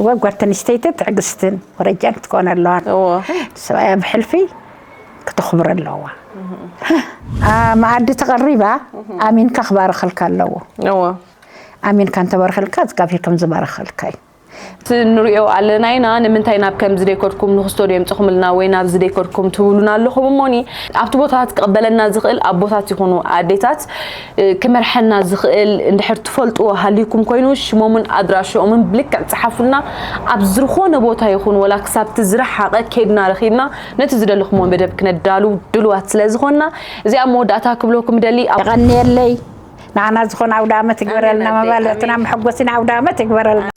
እወ፣ ጓል ተንስተይቲ ትዕግስትን ወረጃን ክትኮን ኣለዋ። እዎ ሰብኣያ ብሕልፊ ክተኽብር ኣለዋ። ኣ፣ መኣዲ ተቐሪባ ኣሚንካ ክባረኸልካ ኣለዎ። እዎ ኣሚንካ እንተባረኸልካ እግዚኣብሔር ከም ዝባረኸልካ እዩ። እቲ ንሪኦ ኣለና ኢና። ንምንታይ ናብ ከምዚ ደይኮድኩም ንክስቶድዮ የምፅኹምልና ወይ ናብዚ ደይኮድኩም ትብሉና ኣለኹም እሞኒ፣ ኣብቲ ቦታታት ክቕበለና ዝኽእል ኣቦታት ይኹኑ ኣዴታት፣ እ፣ ክመርሐና ዝኽእል እንድሕር ትፈልጥዎ ሃልዩኩም ኮይኑ ሽሞምን ኣድራሽኦምን ብልክዕ ፀሓፉልና። ኣብ ዝኾነ ቦታ ይኹን ወላ ክሳብቲ ዝረሓቐ ከይድና ረኺብና ነቲ ዝደለኹምዎ መደብ ክነዳሉ ድልዋት ስለ ዝኾንና፣ እዚኣ መወዳእታ ክብለኩም ደሊ። የቐንየለይ። ንዓና ዝኾነ ኣውደ ዓመት ይግበረልና። ኣሜን ኣዴ፣ ምባል ኣሜን። እትና መሐጎሲና ኣውደ ዓመት ይግበረልና።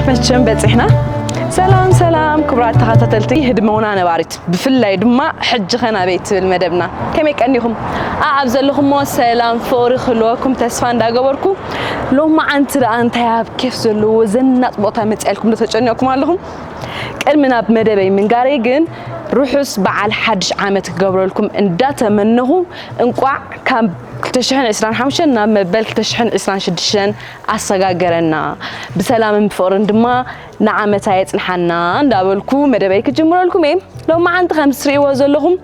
መቸም በፂሕና። ሰላም ሰላም ክቡራት ተኸታተልቲ ህድሞና ነባሪት፣ ብፍላይ ድማ ሕጂ ኸ ናበይ ትብል መደብና፣ ከመይ ቀኒኹም? ኣብ ዘለኹሞ ሰላም ፍቕሪ ክህልወኩም ተስፋ እንዳገበርኩ፣ ሎማዓንቲ ደኣ እንታይ ኣብ ኬፍ ዘለዎ ዘናጥ ቦታ መፂኣልኩም ዶ ተጨኒቕኩም ኣለኹም? ቅድሚ ናብ መደበይ ምንጋረይ ግን ርሑስ በዓል ሓድሽ ዓመት ክገብረልኩም እንዳተመነኹ፣ እንቋዕ ካብ ክልተ ሽሕን ዕስራን ሓሙሽተን ናብ መበል ክልተ ሽሕን ዕስራን ሽዱሽተን ኣሰጋገረና። ብሰላምን ብፍቕርን ድማ ንዓመታ የጽንሓና እንዳበልኩ መደበይ ክጅምረልኩም እየ። ሎማዓንቲ ከም ትርእይዎ ዘለኹም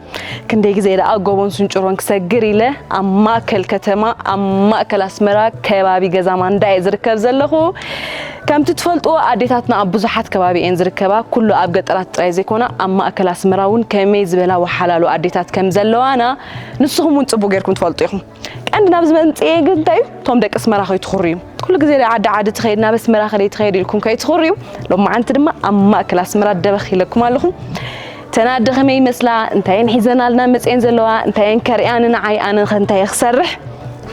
ክንደይ ግዜ ደኣ ጎቦን ስንጭሮን ክሰግር ኢለ ኣብ ማእከል ከተማ፣ ኣብ ማእከል ኣስመራ ከባቢ ገዛ ማንዳ እየ ዝርከብ ዘለኹ። ከምቲ ትፈልጥዎ ኣዴታትና ኣብ ብዙሓት ከባቢ እየን ዝርከባ። ኩሉ ኣብ ገጠራት ጥራይ ዘይኮና ኣብ ማእከል ኣስመራ እውን ከመይ ዝበላ ወሓላሉ ኣዴታት ከም ዘለዋና ንስኹም እውን ጽቡቕ ጌርኩም ትፈልጡ ኢኹም። ቀንዲ ናብዚ መምጽኤ ግን እንታይ እዩ? እቶም ደቂ ኣስመራ ከይትኹርዩ። ኩሉ ግዜ ዓዲ ዓዲ ትኸይድ፣ ናብ ኣስመራ ከደይ ትኸይድ ኢልኩም ከይትኹርዩ። ሎማዓንቲ ድማ ኣብ ማእከል ኣስመራ ደበኽ ኢለኩም ኣለኹ። እተን ኣደ ከመይ ይመስላ፣ እንታይ እየን ሒዘናልና መጽኤን ዘለዋ፣ እንታይ እየን ከርእያኒ ንዓይ፣ ኣነ ከ እንታይ እየ ክሰርሕ?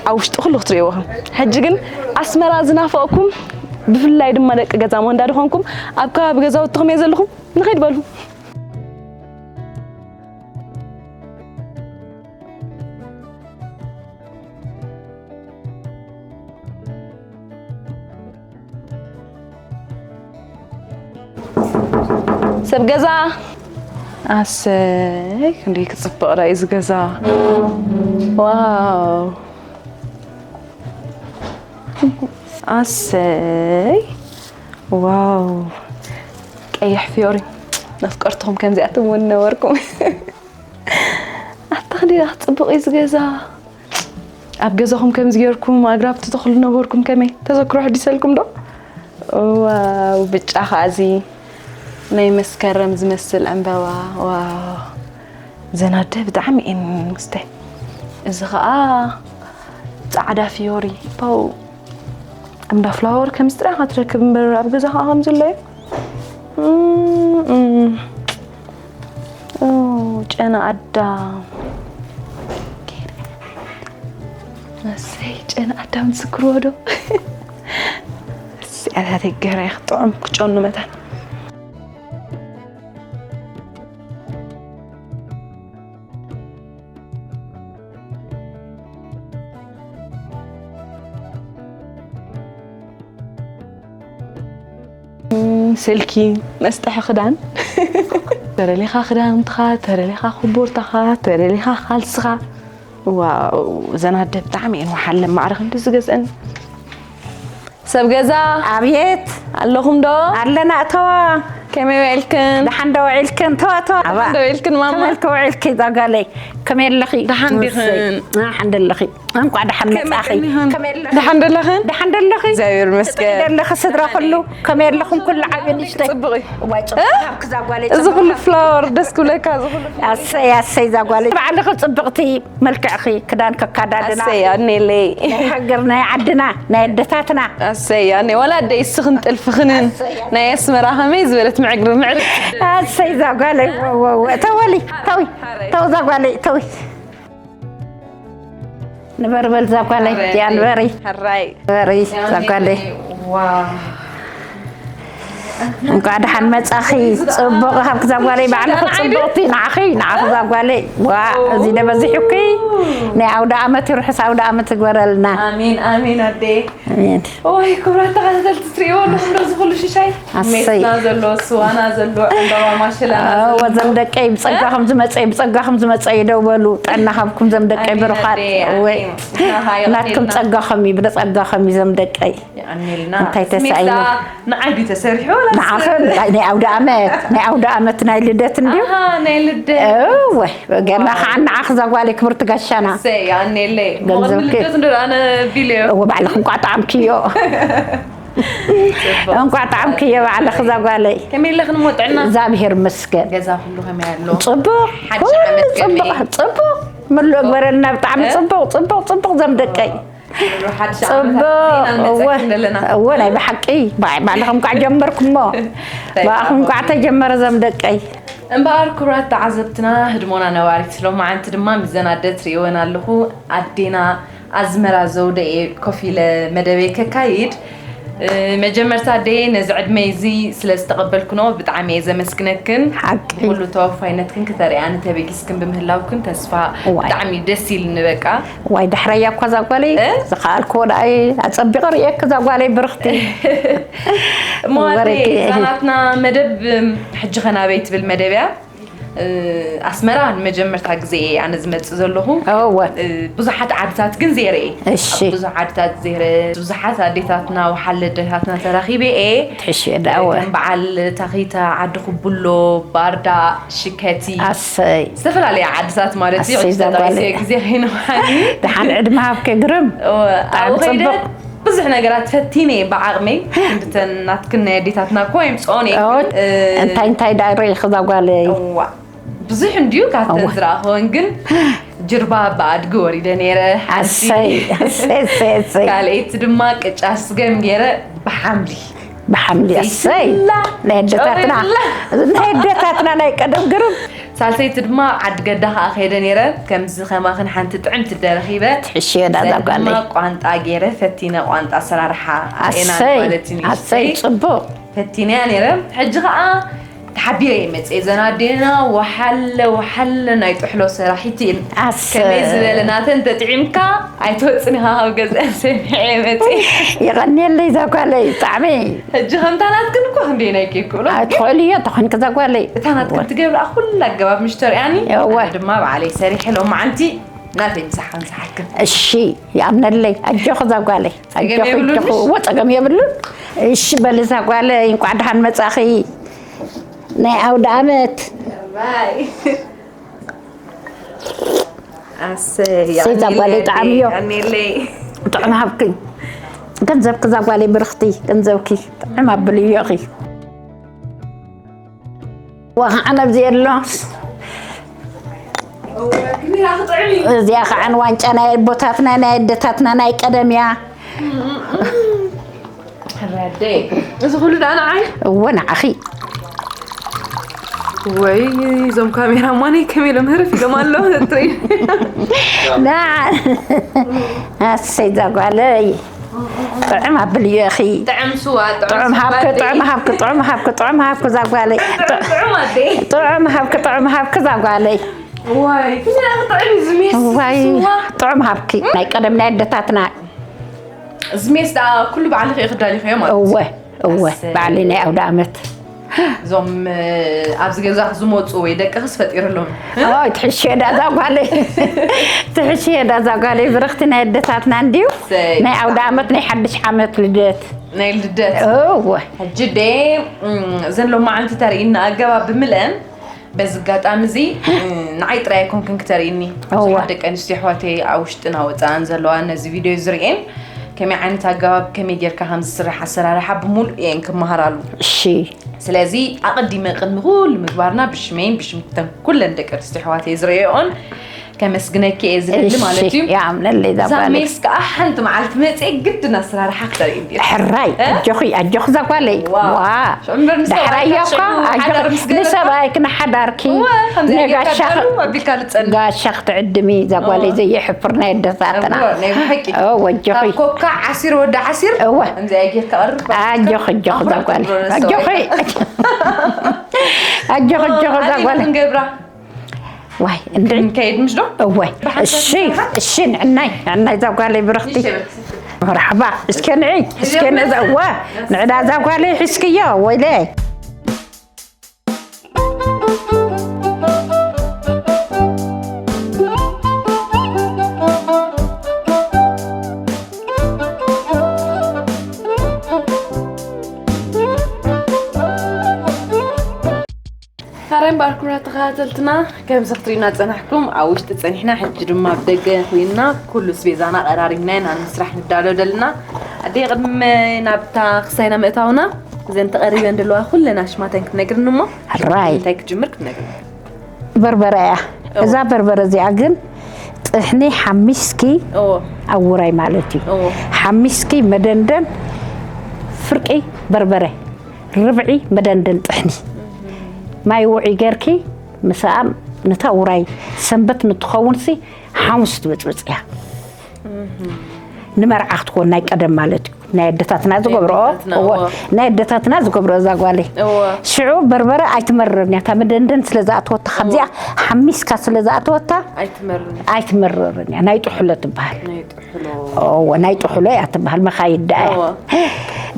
ኣብ ውሽጢ ኩሉ ክትርእይዎ ኢኹም። ሕጂ ግን ኣስመራ ዝናፈቕኩም፣ ብፍላይ ድማ ደቂ ገዛ ማንዳ ዝኾንኩም፣ ኣብ ከባቢ ገዛውትኹም እየ ዘለኹም። ንኸይድ በሉ። ሰብ ገዛ። ኣሰይ ክንደይ ክፅብቕ ዳ እዚ ገዛ። ዋው። ኣሰይ። ዋው። ቀይሕ ፍዮሪ። መፍቀርትኹም ከምዚኣትም እውን ነበርኩም። ኣታ ክንደይ ዳ ክፅብቕ እዩ እዚ ገዛ። ኣብ ገዛኹም ከምዚ ጌርኩም ኣግራብ ትተኽሉ ነበርኩም ከመይ? ተዘክሮ ሕዲሰልኩም ዶ? ዋው፣ ብጫ ኸኣ እዚ ናይ መስከረም ዝመስል ዕምበባ። ዋው፣ እዘን ኣደ ብጣዕሚ እየን ምስታይ። እዚ ኸኣ ጻዕዳ ፍዮሪ። ፓው፣ እንዳ ፍላወር ከምዚ ጥራሕ ኢኻ ትረክብ እምበር ኣብ ገዛ ኸኣ ከምዚ ኣሎ እዩ። እም፣ እም። ኦ፣ ጨና ኣዳም። እሰይ፣ ጨና ኣዳም ትዝክርዎ ዶ? እሰይ፣ ኣታተይ ገይረ ክጥዑም ክጨኑ መታን። ስልኪ፣ መስጠሒ ክዳን፣ ተደሊኻ ክዳውንትኻ፣ ተደሊኻ ኮቦርታኻ፣ ተደሊኻ ካልስኻ። ዋው፣ እዘን ኣደ ብጣዕሚ እየን ወሓለን ማዕረ ክንዲ ዝገዝአን። ሰብ ገዛ ኣብየት ኣለኹም ዶ? ኣለና። እተዋ። ከመይ ውዒልክን? ደሓን ዶ ውዒልክን? ተዋ፣ ተዋ። ደሓን ዶ ውዒልክን ማማ? ከመይ ውዒልኪ ዛጋለይ? ከመይ ኣለኺ? ደሓን ዲኽን? እሰይ። ደሓን ደለኺ? እንኳዕ ደሓን ከመይ መጻኺ። ቀኒኽን? ከመይ ኣለኺ? ደሓን ደለኽን? ደሓን ደለኺ? እግዚኣብሔር ይመስገን። ትጥዕሚ ደለኺ ስድራ ኩሉ? ከመይ ኣለኹም ኩሉ ዓቢ ንእሽተይ? ጽቡቕ እዩ። እዋይ፣ ጽቡቕ። እ? ካብኪ እዛ ጓለይ እዚ ጽቡቕ። ኩሉ ፍላወር ደስ ክብለካ፣ እዚ ኩሉ ፍላወር። ኣሰይ፣ ኣሰይ፣ እዛ ጓለይ። ባዕልኺ ጽብቕቲ፣ መልክዕኺ፣ ክዳን ከካዳድና። ኣሰይ፣ ኣኔለይ። ናይ ሃገር፣ ናይ ዓድና፣ ናይ ኣደታትና። ኣሰይ፣ ኣኔ፣ ወላ ኣደይ እስኽን ጥልፍኽንን ኣሰይ፣ ኣኔ። ናይ ኣስመራ ከመይ ዝበለት ምዕግር፣ ምዕግር። ኣሰይ፣ እዛ ጓለይ፣ ወ-፣ ወ-፣ ወ-፣ ተወሊ፣ ተዊ፣ ተው፣ እዛ ጓለይ፣ ተዊ። ንበሪ በል እዛ ጓለይ፣ ሕራይ። እዚኣ ንበሪ። ሕራይ። ንበሪ እዛ ጓለይ። ዋው። እንኳዕ ደሓን መጻኺ። ጽቡቕ ሃብኪ እዛ ጓለይ፣ ባዕልኺ ጽቡቕቲ፣ ንዓኺ፣ ንዓኺ እዛ ጓለይ። ዋ፣ እዚ ዶ በዚሑኪ? ናይ ኣውደ ኣመት፣ ርሑስ ኣውደ ኣመት ይግበረልና። ኣሜን፣ ኣሜን ኣዴ። ኣሜን። ኦይ፣ ክቡራት ተኸታተልቲ፣ ትርእይዎ ኣለኹም ዶ እዚ ኩሉ ሽሻይ? ኣሰይ። ሜስና ዘሎ፣ ስዋና ዘሎ፣ ዕምባባ ማሸላና ዘሎ። እወ፣ ዘም ደቀይ ብጸጋ እ? ከም ዝመጸ፣ ብጸጋ ከም ዝመጸ ይደው በሉ። ጥዕና ሃብኩም ዘም ደቀይ ኣሜን ብሩኻት። ኣዴ፣ እወ። ኣሜን። ናትኩም ጸጋ ከሚ፣ ብጸጋ ከሚ ዘም ደቀይ። የቐንየልና። እንታይ ስሜት ተሳኢኑ? ደኣ ንዓይ ድዩ ተሰሪሑ ወላ ንዓኸ ንስኻ? ናይ፣ ናይ ኣውደ ኣመት፣ ናይ ኣውደ ኣመት ናይ ልደት እንድዩ? ኣሃ፣ ናይ ልደት። እወ፣ ገና ኸዓ ንዓኽ እዛ ጓለይ ክብርቲ ጋሻና። እሰይ፣ የቐንየለይ። ገንዘብኪ? ቅድሚ ልደት እንዶ ኣነ ቢለዮ። እወ፣ ባዕልኺ እንቋዕ ጣዕምክዮ። ጽቡቕ። እንቋዕ ጣዕምክዮ ባዕልኺ እዛ ጓለይ። ከመይ ኣለኽን እሞ ጥዕና? እግዚኣብሔር ይመስገን። ገዛ ኩሉ ከመይ ኣሎ? ጽቡቕ። ሓድሽ ኩሉ ዓመት ጽቡቕ፣ ከመይ? ጽቡቕ። ምሉእ ግበረልና ብጣዕሚ እ? ጽቡቕ፣ ጽቡቕ፣ ጽቡቕ ዘም ደቀይ። ሓድሽ ዓመት ጽቡቕ፣ ዜና እወ፣ ንመጸኩም ዘለና። እወ፣ ናይ ብሓቂ፣ ባይ-፣ ባዕልኹም ከዓ ጀመርኩሞ። እንታይ ባዕኹም ከዓ ተጀመረ ዘም ደቀይ። እምበኣር ክቡራት ተዓዘብትና፣ ህድሞና ነባሪት ሎማዓንቲ ድማ ምስ ዘን ኣደ ትርእይወን ኣለኹ። ኣዴና ኣዝመራ ዘውደ እየ ኮፍ ኢለ መደበይ ከካይድ። እ፣ መጀመርታ ኣደየ ነዚ ዕድመይ እዚ ስለ ዝተቐበልክኖ ብጣዕሚ እየ ዘመስግነክን። ሓቂ። ብኹሉ ተወፋይነትክን ክተርእያኒ ተበጊስክን ብምህላውክን ተስፋ እዋይ። ብጣዕሚ ደስ ኢልኒ በቃ። ዋይ፣ ዳሕረያ እኳ እዛ ጓለይ እ? ዝኸኣልክዎ ደኣ እየ ኣጸቢቐ ርእየኪ፣ እዛ ጓለይ ብርኽቲ። እሞ ኣደይ፣ ወረኪ። እዛ ናትና መደብ፣ እም፣ ሕጂ ኸ ናበይ ትብል መደብ እያ? እ፣ ኣስመራ ንመጀመርታ ግዜ እየ ኣነ ዝመጽእ ዘለኹ። እወ። እ፣ ብዙሓት ዓድታት ግን ዘይረ እየ። እሺ። ኣብ ብዙሕ ዓድታት ዘይረ፣ ብዙሓት ኣዴታትና፣ ወሓለ ኣዴታትና ተራኺበ እየ። ትሕሽ እየ ደኣ፣ እወ። ከም በዓል ታኺታ፣ ዓዲ ኩብሎ፣ ባርዳ፣ ሽከቲ። ኣሰይ። ዝተፈላለያ ዓድታት ማለት እዩ። ኣሰይ፣ ሕጂ እዛ ጓለይ። ተጣይሰ ግዜ ከይንውሓኒ። ደሓን ዕድመ ሃብኪ ግርም። እወ፣ ብጣዕሚ ኣብኡ ከይደ ጽቡቕ። ብዙሕ ነገራት ፈቲነ እየ ብዓቕመይ። ክንድተን ናትክን ናይ ኣዴታትና እኮ የምጽኦን እየ። እወ፣ እ፣ እንታይ እንታይ ደኣ ርኢኺ እዛ ጓለይ? እዋ፣ ብዙሕ እንድዩ ካብተን እዋ። ዝረኣኽወን ግን ጅርባ ብኣድጊ ወሪደ ነይረ። ሓንቲ። ኣሰይ፣ ኣሰይ፣ ኣሰይ፣ ኣሰይ። ካልኣይቲ ድማ ቅጫ ስገም ገይረ ብሓምሊ። ብሓምሊ፣ ኣሰይ። ዘይብላ፣ ናይ ኣዴታትና፣ ጨው የብላ። ናይ ኣዴታትና ናይ ቀደም ግርም። ሳልሰይቲ ድማ ዓዲ ገዳ ኸኣ ከይደ ነይረ። ከምዚ ኸማኽን ሓንቲ ጥዕምቲ ኣደ ረኺበ። ትሕሽዮ ዳ እዛ እዛ ድማ ጓለይ። ቋንጣ ገይረ ፈቲነ፣ ቋንጣ ኣሰራርሓ ኣሰይ፣ ኣየናን ማለት እዩ ኣሰይ፣ ንእሽተይ። ጽቡቕ። ፈቲነያ ነይረ። ሕጂ ኸኣ ተሓቢረ እየ መጽየ። እዘን ኣዴና ወሓለ፣ ወሓለ ናይ ጥሕሎ ሰራሒት እየን። ኣሰይ። ከመይ ዝበለ ናተን ተጥዒምካ ኣይትወጽን ኢኻ ካብ ገዝአን ሰሚዐ እየ መጽየ። የቐንየለይ እዛ ጓለይ፣ ብጣዕሚ። ሕጂ ከምታ ናትክን እኮ ክንደየናይ ከይክእሎ። ኣይ፣ ትኽእልዮ፣ ተኾንኪ እዛ ጓለይ። እታ ናትክን ትገብራ ኩላ ኣገባብ ምሽ ተርእያኒ፣ እወ። ኣነ ድማ ባዕለይ ሰሪሐ ሎማዓንቲ ናተይ ምሳሕ ክንስሓክን። እሺ፣ ይኣምነለይ። ኣጆኺ እዛ ጓለይ። ጸገም ኣጆኺ፣ የብሉን ኣጆኺ። ምሽ? እወ፣ ጸገም የብሉን። እሺ፣ በሊ እዛ ጓለይ፣ እንቋዕ ደሓን መጻኺ። ናይ ኣውደ ኣመት። ባይ። ኣሰይ፣ እሰይ፣ እዛ ጓለይ ኣኔለይ፣ ጣዕሚ እዮ። ኣኔለይ። ጥዑም ሃብክኝ። ገንዘብኪ እዛ ጓለይ ብርኽቲ፣ ገንዘብኪ ጥዑም ኣብልዮ ኢኺ። ዋ፣ ከዓ ነብዚ የሎስ። እዚኣ ከዓ ንዋንጫ ናይ ኣቦታትና፣ ናይ ኣደታትና፣ ናይ ቀደም እያ። ሕራደይ። እዚ ኩሉ ደኣ ንዓይ? እወ፣ ንዓኺ። ወይ፣ እዞም ካሜራማነይ ከመይ ኢሎም ህርፍ ኢሎም ኣለዉ፣ ትርኢ። ና። ኣሰይ፣ እዛ ጓለይ። ጥዑም ኣብልዮ ኢኺ። ጥዑም ስዋ፣ ጥዑም ጥዑም ሃብኪ፣ ሰባቲ። ጥዑም ሃብኪ፣ ጥዑም ሃብኪ፣ ጥዑም ሃብኪ፣ እዛ ጓለይ። ጥዑም፣ ጥዑም ኣደይ። ጥዑም ሃብኪ፣ ጥዑም ሃብኪ፣ እዛ ጓለይ። ዋይ፣ ክንደይ ጥዑም እዩ፣ ዝሜስ ዋይ፣ ስዋ። ጥዑም ሃብኪ። ናይ ቀደም ናይ ኣደታትና። ዝሜስ ደኣ ኩሉ ባዕልኺ ኢኺ ዳሊኽዮ ማለት እዩ። እወ፣ እወ፣ ኣሰይ። ባዕለይ ናይ ኣውደ ኣመት። እዞም፣ እ፣ ኣብዚ ገዛኺ ዝመጹ ወይ ደቅኽስ ፈጢርሎም? ኦይ፣ ትሕሽዮ ዳ እዛ ጓለይ። ትሕሽዮ ዳ እዛ ጓለይ፣ ብርኽቲ ናይ ኣደታትና እንድዩ። ኣሰይ፣ ናይ ኣውደ ብጣዕሚ። ኣመት፣ ናይ ሓድሽ ዓመት ልደት። ናይ ልደት። እወ። ሕጂ ደ፣ እም፣ እዘን ሎማዓንቲ ተርእይና ኣገባብ ብምልአን በዚ ኣጋጣሚ እዚ ንዓይ ጥራይ ኣይኮንክን ክተርእይኒ። እወ። ብዙሓት ደቂ ኣንስትዮ ኣሕዋተይ ኣብ ውሽጥን ኣብ ወፃእን ዘለዋ ነዚ ቪድዮ ዝርእየን ከመይ ዓይነት ኣገባብ፣ ከመይ ጌርካ ከም ዝስራሕ ኣሰራርሓ ብምሉእ እየን ክመሃራሉ። እሺ። ስለዚ ኣቐዲመ ቅድሚ ኩሉ ምግባርና ብሽመይን ብሽም ተን ኩለን ደቂ ኣንስትዮ ኣሕዋተይ ዝርእየኦን ከመስግነኪ እየ ዝደሊ ማለት እዩ። እሺ፣ ይኣምነለይ እዛ እዛ ጓለይ። ሜስ ከዓ ሓንቲ መዓልቲ መፅየ ግድን ኣሰራርሓ ክተርኢ እንዲ። ሕራይ፣ እ? ኣጆኺ፣ ኣጆኺ እዛ ጓለይ። ዋው። ዋ። ሽዑ እምበር ምስ ዳሕራይ ሰብኣይካ እያ እኮ፣ ሽዑ ሓዳር ኣጆኺ፣ ምስ ገበርካ። ንሰብኣይክ ንሓዳርኪ፣ እወ፣ ከምዚኣ ጌርካ ንጋሻ፣ ዳሩ ኣቢልካ ልፀንሕ። ጋሻ ክትዕድሚ እዛ ጓለይ እወ። ዘየሕፍር ናይ ኣደታትና። እወ፣ ናይ ብሓቂ። እወ፣ ኣጆኺ። ካብ ኮካ ዓሲር ወዲ ዓሲር፣ እወ። ከምዚኣ ጌርካ ቀርብ። ኣጆኺ፣ ኣጆኺ እዛ ኣኹርዕ ጓለይ። ክትብሎ ነሰው ኣጆኺ። እያ። ኣጆኺ፣ ኣጆኺ እዛ ኣሊና ጓለይ። ክንገብራ። ዋይ፣ እንድዒ። ክንከይድ ምሽ ዶ? እወ። ብሓንሳብ እሺ፣ ንሰርሓ? እሺ፣ ንዕናይ፣ ንዕናይ እዛ ጓለይ ብርኽቲ። እሺ፣ ብርኽቲ። መርሓባ። እስከ ንዒ፣ እስከ ንዒ እዛ፣ እወ። ንዕዳ እዛ ጓለይ ሒዝክዮ፣ ወይለይ። ሓራይ እምበኣር ክቡራት ተኸታተልትና፣ ከምዚ ክትርእዩና ዝጸናሕኩም፣ ኣብ ውሽጢ ጸኒሕና፣ ሕጂ ድማ ኣብ ደገ ኮይንና፣ ኩሉ ስቤዛና ቀራሪብና ኢና ንምስራሕ ንዳሎ ዘለና። ኣደይ፣ ቅድሚ ናብታ ክሳይና ምእታውና፣ እዘን ተቐሪበን ዘለዋ ኩለን ኣሽማተን ክትነግርኒ እሞ፣ ሕራይ። እንታይ ክትጅምር ክትነግርኒ። በርበረ እያ። እዎ። እዛ በርበረ እዚኣ ግን ጥሕኒ ሓሚስኪ እዎ። ኣብ ውራይ ማለት እዩ። እዎ። ሓሚስኪ መደንደን ፍርቂ በርበረ። ርብዒ መደንደን ጥሕኒ ማይ ውዑይ ጌርኪ፣ ምስኣ ነታ ውራይ ሰንበት ንትኸውን ሲ ሓሙስ ትብጽብጽ እያ። ንመርዓ ክትኮን ናይ ቀደም ማለት እዩ። ናይ ኣደታትና ዝገብርኦ፣ ናይ ኣደታትና፣ እወ፣ እወ። ናይ ኣደታትና ዝገብርኦ እዛ ጓለይ። እወ። ሽዑ በርበረ ኣይትመርርን እያ፣ እታ መደንደን ስለ ዝኣተወታ፣ እወ። ካብዚኣ ሓሚስካ ስለ ዝኣተወታ ኣይትመርርን። ኣይትመርርን እያ። ናይ ጥሕሎ ትበሃል። ናይ ጥሕሎ። እወ፣ ናይ ጥሕሎ እያ ትበሃል፣ መኻይድ ደኣ እያ። እወ።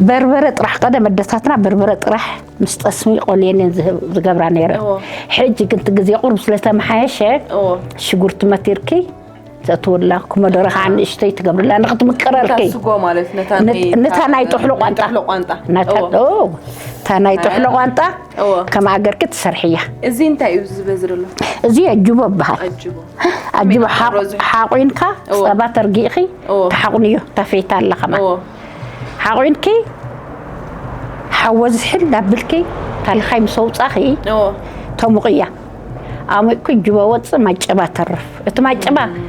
በርበረ ጥራሕ፣ ቀደም ኣደታትና በርበረ ጥራሕ ምስ ጠስሚ ቆልየን እየን ዝህብ-፣ ዝገብራ ነይረን። እዎ። ሕጂ ግን እቲ ግዜ ቁሩብ ስለ ተመሓየሸ፣ እዎ። ሽጉርቲ መቲርኪ ተእትውላ፣ ኮመደረ ከዓ ንእሽተይ ትገብርላ፣ ንኽትምቅረልኪ። ነታ ስጎ ማለት፣ ነታ ነ-፣ ናይ፣ ነታ ናይ ጥሕሎ ቋንጣ። ጥሕሎ ቋንጣ። ነታ፣ እዎ። ኦ፣ እታ ናይ ጥሕሎ ኣያ። ቋንጣ እዎ። ከምኣ ገርኪ ትሰርሕያ። እዚ እንታይ እዩ ዝበዝር ኣሎ? እዚ ኣጅቦ ይበሃል። ኣጅቦ። ኣጅቦ ከመይ ሓቕ-፣ ይገብሮ እዚ? ሓቑንካ እዎ። ጸባ ተርጊእኺ እዎ። ትሓቑንዮ፣ ታፌታ ኣላ ከማን። እዎ። ሓቑንኪ ሓወ ዝሕል ኣብልኪ ታልኻይ ምስ ኣውጻኺ እዎ። ተሙቕያ። ኣሙቕኪ ጅቦ ወጽእ ማጨባ ተርፍ። እቲ ማጨባ እም።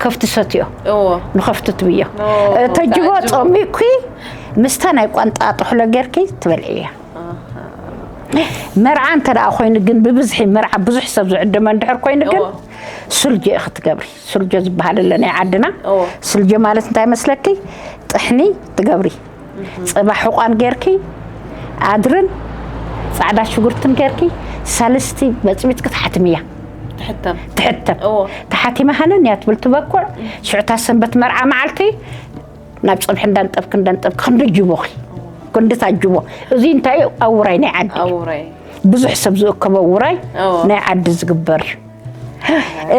ከፍቲ ሰትዮ። እዎ። ንኸፍቲ ትብዮ። እዎ፣ እቲ ከውጻእ ጅቦ ጅቦ። ጸሚቕኪ ምስታ ናይ ቋንጣ ጥሕሎ ጌርኪ ትበልዕያ። ኣሃ። መርዓ እንተ ደኣ ኮይኑ ግን ብብዝሒ መርዓ ብዙሕ ሰብ ዝዕደመ እንድሕር ኮይኑ ግን እዎ። ስልጆ ኢኺ ትገብሪ። ስልጆ ዝበሃል ኣሎ ናይ ዓድና። እዎ። ስልጆ ማለት እንታይ መስለኪ? ጥሕኒ ትገብሪ። እህ። ጸባ ሕቋን ጌርኪ፣ ኣድርን ጻዕዳ ሽጉርትን ጌርኪ፣ ሳልስቲ በጽቢጽኪ ትሓትምያ። ትሕተም። ትሕተም። እዎ። ተሓቲማ ሃነን እያ ትብል ትበኩዕ። ሽዑ እታ ሰንበት መርዓ መዓልቲ ናብ ጸብሒ እንዳንጠብኪ፣ እንዳንጠብኪ፣ ክንዲ ጅቦኺ። ክንዲ ታጅቦ። እዚ እንታይ እዩ? ኣብ ውራይ ናይ ዓዲ። ኣብ ውራይ። ብዙሕ ሰብ ዝእከቦ ውራይ እዎ። ናይ ዓዲ ዝግበር እዩ።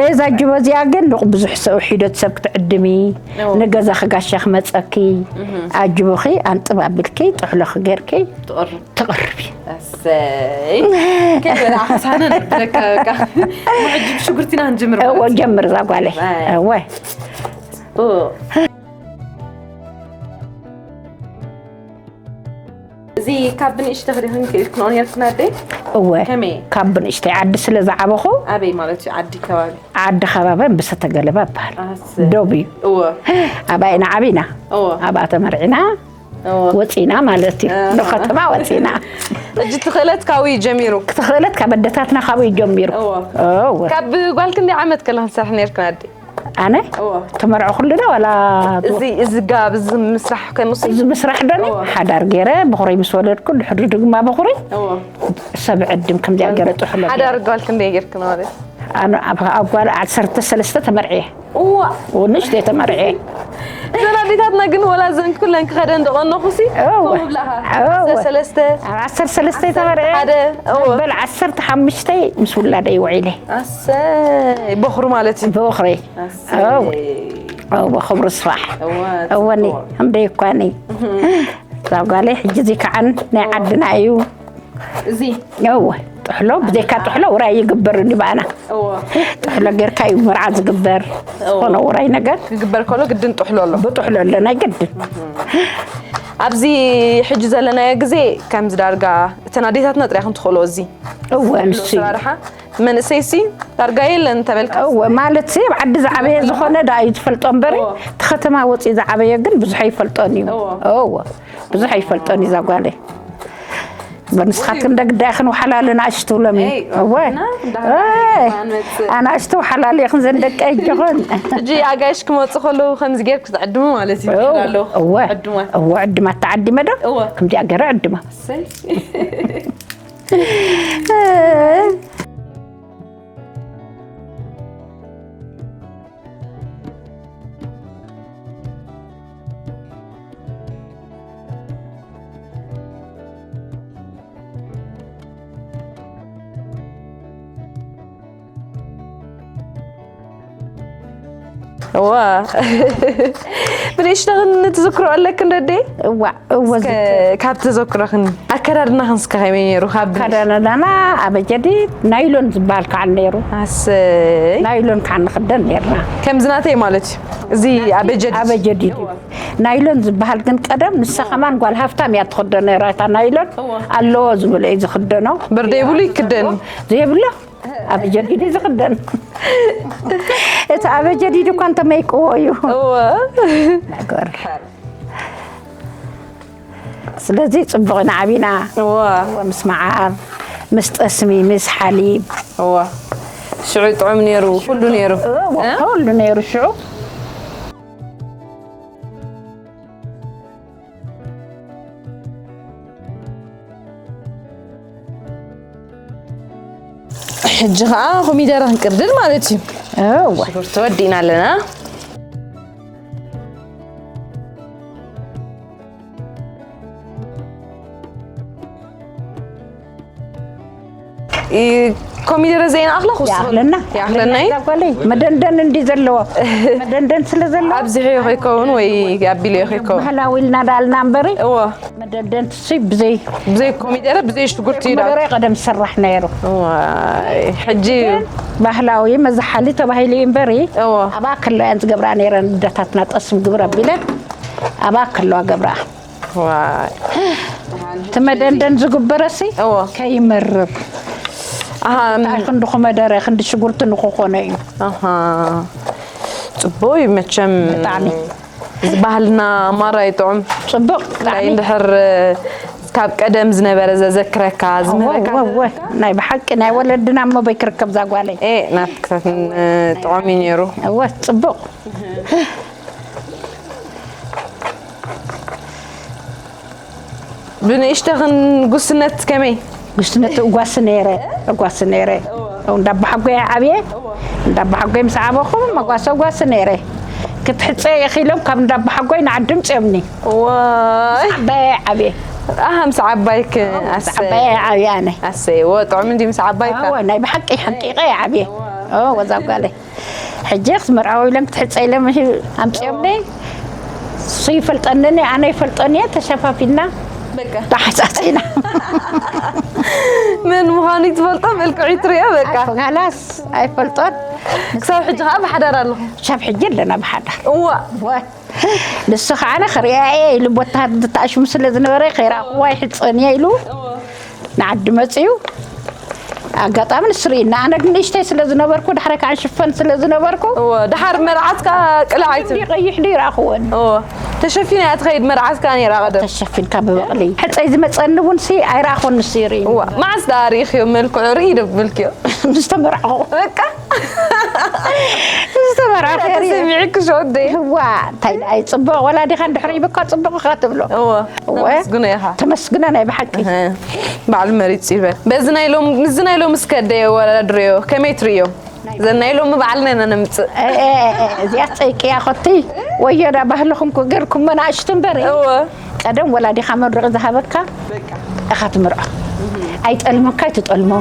እዛ ጅቦ እዚኣ ግን ንቑ ብዙሕ ሰብ፣ ሒደት ሰብ ክትዕድሚ፣ እዎ። ንገዛኺ ጋሻ ክመጸኪ፣ እህ። ኣጅቦኺ ኣንጥብ ኣቢልኪ፣ ጥሕሎኺ ጌርኪ ትቕርብ። ትቕርቢ። ኣሰይ። ከይበላዕካ ሳነ ነብለካ በቃ። ሕጂ ብሽጉርቲና ክንጅምር እዎ፣ ማለት እዩ። ጀምር እዛ ጓለይ። ኣይ። እወ። ጽቡቕ። እዚ ካብ ብንእሽተኺ ዲኺ ክኢልክንኦ ነይርክን ኣደይ? እወ። ከመይ? ካብ ብንእሽተይ ዓዲ ስለ ዝዓበኹ። ኣበይ ማለት እዩ? ዓዲ ከባቢ? ዓዲ ከባቢ ኣንበሳ ተገለባ ይበሃል። ኣሰይ። ዶብ እዩ። እወ። ኣብኣ ኢና ዓቢና። እወ። ኣብኣ ተመርዒና። እወ። ወፂና ማለት እዩ። ኣሃ። ንኸተማ ወፂና። ሕጂ እቲ ክእለት ካብኡ እዩ ጀሚሩ? እቲ ክእለት ካብ ኣደታትና ካብኡ እዩ ጀሚሩ። እወ። እወ። ካብ ጓል ክንደይ ዓመት ከለኽን ትሰርሒ ነይርክን ኣደይ? ኣነ እዎ። ተመርዖ ኩሉ ዶ ዋላ እዚ፣ እዚ ጋብ፣ እዚ ምስራሕ ከይምሲ? እዚ ምስራሕ ዶ እዎ። ሓዳር ገይረ፣ በኹረይ ምስ ወለድኩ፣ ድሕሪ ድማ በኹረይ እዎ። ሰብ ዕድም ከምዚኣ ገይረ ጥሕሎ ገይረ። ሓዳር ጓል ክንደይ ጌርክን ማለት? ኣነ ኣብ፣ ኣብ ጓል ዓሰርተ ሰለስተ ተመርዕየ። እዋ። ንእሽተይ ተመርዕየ። እዘን ኣዴታትና ግን ወላ እዘን ኩለን ክኸደን ደቐነኹሲ እዎ። ከምኡ ብላኻ። እዎ። ዓሰርተ ሰለስተ፣ ዓሰርተ ሰለስተ ተመርዕየ። ሓደ፣ እዎ። በል ዓሰርተ ሓሙሽተ ምስ ውላደይ ውዒለ። ኣሰይ፣ በኹሪ ማለት እዩ። በኹሪ። ኣሰይ። እዎ። እዎ፣ ክብሪ ስራሕ። እዎ፣ እወኒ፣ ጽቡቕ። እምደይ እኳኒ። እዛ ጓለይ ሕጂ እዚ ከዓን ናይ ዓድና እዩ። እዚ? እዎ፣ ጥሕሎ፣ ብዘይካ ጥሕሎ ውራይ ይግበር እንዲ ባና። እዎ። ጥሕሎ ጌርካ እዩ መርዓ ዝግበር። እዎ። ዝኾነ ውራይ ነገር። ክግበር ከሎ ግድን ጥሕሎ ኣሎ። ብጥሕሎ ኣሎ፣ ናይ ግድን። ኣብዚ ሕጂ ዘለናዮ ግዜ ከምዚ ዳርጋ እተን ኣዴታትና ጥራይ ክንትኽእሎ እዚ። እወ፣ ጥሕሎ ንሱ እዩ። ኣሰራርሓ መንእሰይሲ ዳርጋ የለን ተበልካ። እወ፣ ማለት ሲ ኣብ ዓዲ ዝዓበየ ዝኾነ ዳ እዩ ዝፈልጦ እምበሪ፣ እዎ። እቲ ከተማ ወፂኡ ዝዓበየ ግን ብዙሕ ኣይፈልጦን እዩ። እዎ። እወ፣ ብዙሕ ኣይፈልጦን እዩ እዛ ጓለይ። ንስኻትክን ደግ ዳይኽን ወሓላሉ ንኣሽቱ ሎሚ። እይ፣ እወ። እና እንዳ እይ፣ ኣንመጽእ። ኣናእሽቱ ወሓላሉ ኢኽን ዘን ደቂ ኣጆኽን። ሕጂ ኣጋይሽ ክመጹ ከለዉ ከምዚ ጌርክ ትዕድሙ ማለት እዩ። እወ፣ ይችላሉ። እወ። ዕድማ። እወ፣ ዕድማ ተዓዲመ ዶ? እወ። ከምዚኣ ገይረ ዕድማ። እሰይ። እዋ። ብንእሽተኽን ትዝክሮ ኣለክን ደዴ? እዋ፣ እወ፣ እስከ ዝክር። ካብ ተዘክሮኽን ኣከዳድናኽን እስከ ከመይ ነይሩ? ካብ ብንእሽ- ኣከዳድናና ኣበጀዲድ ናይሎን ዝበሃል ከዓ ነይሩ። ኣሰይ። ናይሎን ከዓ ንኽደን ነይርና። ከምዚ ናተይ ማለት እዩ። እዚ ኣበጀዲድ። ኣበጀዲድ እዩ። ናይሎን ዝበሃል ግን ቀደም ንሳ ከማን ጓል ሃፍታም እያ ትኽደኖ ነይራ። እታ ናይሎን እዋ። ኣለዎ ዝብሎ እዩ ዝኽደኖ። ብርደ ይብሉ ይክደን። ዘይብሎ ኣበጀዲድ እዩ ዝኽደን። እቲ ኣበጀዲድ እኳ እንተመይቅዎ እዩ። እወ። ነገር። ስለዚ ጽቡቕ ኢና ዓቢና። እወ። እወ፣ ምስ መዓር፣ ምስ ጠስሚ፣ ምስ ሓሊብ። እወ። ሽዑ ጥዑም ነይሩ፣ ኩሉ ነይሩ። እወ፣ እ? ኩሉ ነይሩ ሽዑ። ሕጂ ኸዓ ኮሚደረ ክንቅርድድ ማለት እዩ። እወ። ሽጉርቲ ወዲእና ኣለና። እ፣ ኮሚደረ ዘይንኣኽሎ ክውስኽ ይኣኽለና። ይኣኽለና እዩ። ይኣኽለና። ጓለይ፣ መደንደን እንዲ ዘለዎ። መደንደን ስለ ዘለዎ። ኣብዚሑ ከይከውን ወይ ኣቢሉ ከይከውን። ባህላዊ ኢልና ዳልና እምበሪ። እዎ። መደንደን ትስይ ብዘይ ብዘይ ኮሚደረ፣ ብዘይ ሽጉርቲ እዩ ዳው። መደረ ቀደም ዝስራሕ ነይሩ። እዋይ፣ ሕጂ ግን ባህላዊ መዝሓሊ ተባሂሉ እዩ እምበሪ። እዎ። ኣብኣ ከለዋ እየን ዝገብራ ነይረን፣ ኣደታትና ጠስሚ ግብር ኣቢለን ኣብኣ ከለዋ ገብራ። ዋይ። እቲ መደንደን ዝግበረሲ እዎ። ከይመርር። ኣሃ፣ እንታይ ክንዲ ኮመደረ፣ ክንዲ ሽጉርቲ ንክኾነ እዩ። ኣሃ። ጽቡቅ እዩ መቸም። ብጣዕሚ። እዚ ባህልና ማራ ይጥዑም። ጽቡቅ፣ እንታይ ብጣዕሚ። እንድሕር ካብ ቀደም ዝነበረ ዘዘክረካ፣ እወ፣ ዝምህረካ እወ፣ እወ። ናይ ብሓቂ ናይ ወለድና እሞ በይ ክርከብ እዛ ጓለይ። ኤ፣ ናፍቅታትን፣ እ፣ ጥዑም እዩ ነይሩ። እወ፣ ጽቡቅ። ብንእሽተኽን ጉስነት ከመይ? ጉስነት እጓሲ ነይረ፣ እጓሲ ነይረ። እወ። እንዳ ኣባሓጎይ ዓብየ፣ እወ። እንዳ ኣባሓጎይ ምስ ዓበኹ መጓሰ እጓሲ ነይረ። ክትሕፀ ኢኺሎም ካብ እንዳ ኣባሓጎይ ንዓዲ ምፅዮምኒ። ዋይ። ዓባየ ዓብየ። ኣሃ፣ ምስ ዓባይክ፣ ምስ ኣሰይ። ዓባየ ዓብየ ኣነ። ኣሰይ፣ እወ፣ ጥዑም እንዲ ምስ ዓባይካ። እወ፣ ናይ ብሓቂ ሓንቂቐ እየ ዓብየ። እወ። እወ፣ ወዛ ጓለይ። ሕጂ ክትምርዓው ኢለን ክትሕፀ ኢለን ኣምፅኦምኒ። እሱ ይፈልጠኒ፣ ኣነ ይፈልጦን እየ፣ ተሸፋፊና በቃ። ተሓፃፂና። መን ምዃኑ ትፈልጦ፣ መልክዑ ትሪኦ፣ በቃ። ኣይ፣ ካላስ ኣይፈልጦን። ክሳብ ሕጂ ከዓ ብሓዳር ኣለኹም? ክሳብ ሕጂ ኣለና ብሓዳር። እዋ። እዋ። ንሱ ከዓ ኣነ ክሪኣ እየ ኢሉ፣ ቦታ ተኣሽሙ ስለ ዝነበረ ከይረኣኽዋ ይሕፀን እየ ኢሉ ንዓዲ መፅዩ። ኣጋጣሚ ንሱ ርኢና፣ ኣነ ግን ንእሽተይ ስለ ዝነበርኩ፣ ድሕሪ ከዓ ሽፈን ስለ ዝነበርኩ፣ እወ፣ ድሓር መርዓትካ ቅልዕ ኣይትብል። ቀይሕ ዶ ይረኣኽወን? እወ፣ ተሸፊና እያ ትኸይድ መርዓትካ ነይራ ቀደም። ተሸፊንካ ብበቕሊ። ሕፀይ ዝመፀኒ እውን ሲ ኣይረኣኽወን ንሱ ይርኢ። እወ፣ መዓስ ደኣ ርኢኽዮ መልክዑ? ርኢ ዶ ብልክዮ? ምስ ተመርዓኹ። በቃ። ዝተመርዓተ ርእ። ተሰሚዕክሽ ወደይ? እዋ፣ እንታይ ደኣ እዩ ጽቡቕ፣ ወላዲኻ እንድሕር ይብካ ጽቡቕ ኢኻ ትብሎ። እወ፣ እወ። ተመስግኖ ኢኻ። ተመስግኖ ናይ ብሓቂ። እህ፣ ባዕሉ መሪጹ ይበል። በዚ ናይ ሎም-፣ ምስዚ ናይ ሎሚ እስከ ደይ ኣወዳድርዮ፣ ከመይ ትርእዮ? እዘን ናይ ሎሚ ባዕልና ኢና ነምጽእ። እ፣ እ፣ እ፣ እዚኣ ጸይቅያ ኸቲ፣ ወዮ ዳ ባህልኹም ክገርኩም መናእሽቱ እምበር። እወ። ቀደም ወላዲኻ መርቂ ዝሃበካ በቃ። ኢኻ ትምርዖ። ኣይጠልመካ፣ ኣይትጠልሞ።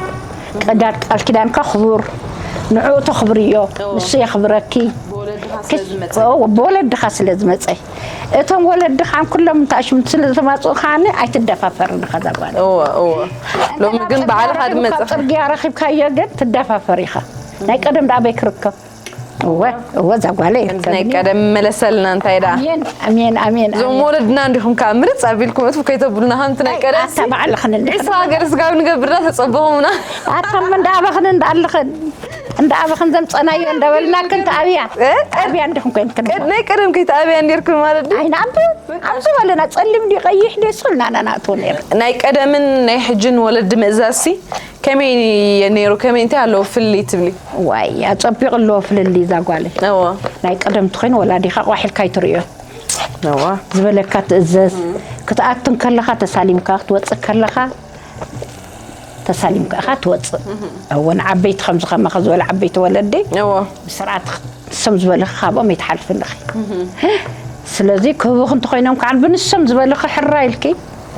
ቅዳድ ቃል ኪዳንካ ክቡር፣ ንዕኡ ተኽብርዮ፣ እዎ። ንሱ የኽብረኪ። ብወለድኻ ስለ ዝመጸ። እዎ፣ ብወለድኻ ስለ ዝመጸ። እቶም ወለድኻ ኩሎም እንታሽም ስለ ዝተማጽኡ ከዓኒ ኣይትደፋፈርን ኢኻ እዛ ጓል። እዎ፣ እዎ። ሎሚ ግን ባዕልኻ ካብ ድመጽኻ። ጽርግያ ረኺብካዮ ግን ትደፋፈር ኢኻ። ናይ ቀደም ደኣ ኣበይ ክርከብ? እወ፣ እወ፣ እዛ ጓለይ ከምዚ ናይ ይርከብኒ። ቀደም መለሰልና እንታይ ደኣ። ኣሜን፣ ኣሜን፣ ኣሜን፣ እዞም ኣሜን። ወለድና እንዲኹም ከኣ ምርጽ ኣቢልኩም እትፉ ከይተብሉና ከምቲ ናይ ቀደም ኣታ ባዕልኽን እንዲኹም። ዒስራ ገለ ስጋብ ንገብር ዳ ተጸበኹምና። ኣታ ምን እንዳኣበኽን እንዳኣልኽን፣ እንዳኣበኽን ዘምጸናዮ እንዳበልና ክንተ ኣብያ። እ? ኣብያ እንዲኹም ኮይንክን። ቀድ-፣ ናይ ቀደም ከይተኣብያ እንዲርክን ማለት ድዩ? ኣይና ኣንብ-፣ ኣብዚ በለና ጸሊም ድዩ ቀይሕ ድዩ እሱ ኢልና ኢና ንኣትዎ ነይርና። ናይ ቀደምን ናይ ሕጅን ወለዲ ምእዛዝሲ ከመይ እየ ነይሩ? ከመይ እንታይ ኣለዎ ፍልልይ ትብሊ? ዋይ፣ ኣጸቢቑ ኣለዎ ፍልልይ እዛ ጓለይ። እዎ። ናይ ቀደም ትኾይን ወላዲኻ ቋሕ ኢልካ ኣይትርእዮ። እዎ። ዝበለካ ትእዘዝ። ክትኣቱ እንከለኻ ተሳሊምካ፣ ክትወጽእ ከለኻ ተሳሊምካ ኢኻ ትወጽእ። እዎ፣ ንዓበይቲ ከምዚ ከማኻ ዝበሉ ዓበይቲ ወለዲ እዎ። ብስርዓት ንሶም ዝበልኺ ካብኦም ኣይትሓልፍን ኢኺ። ስለዚ ክህቡኺ እንተኾይኖም ከዓ ብንሶም ዝበልኺ ሕራ ኢልኪ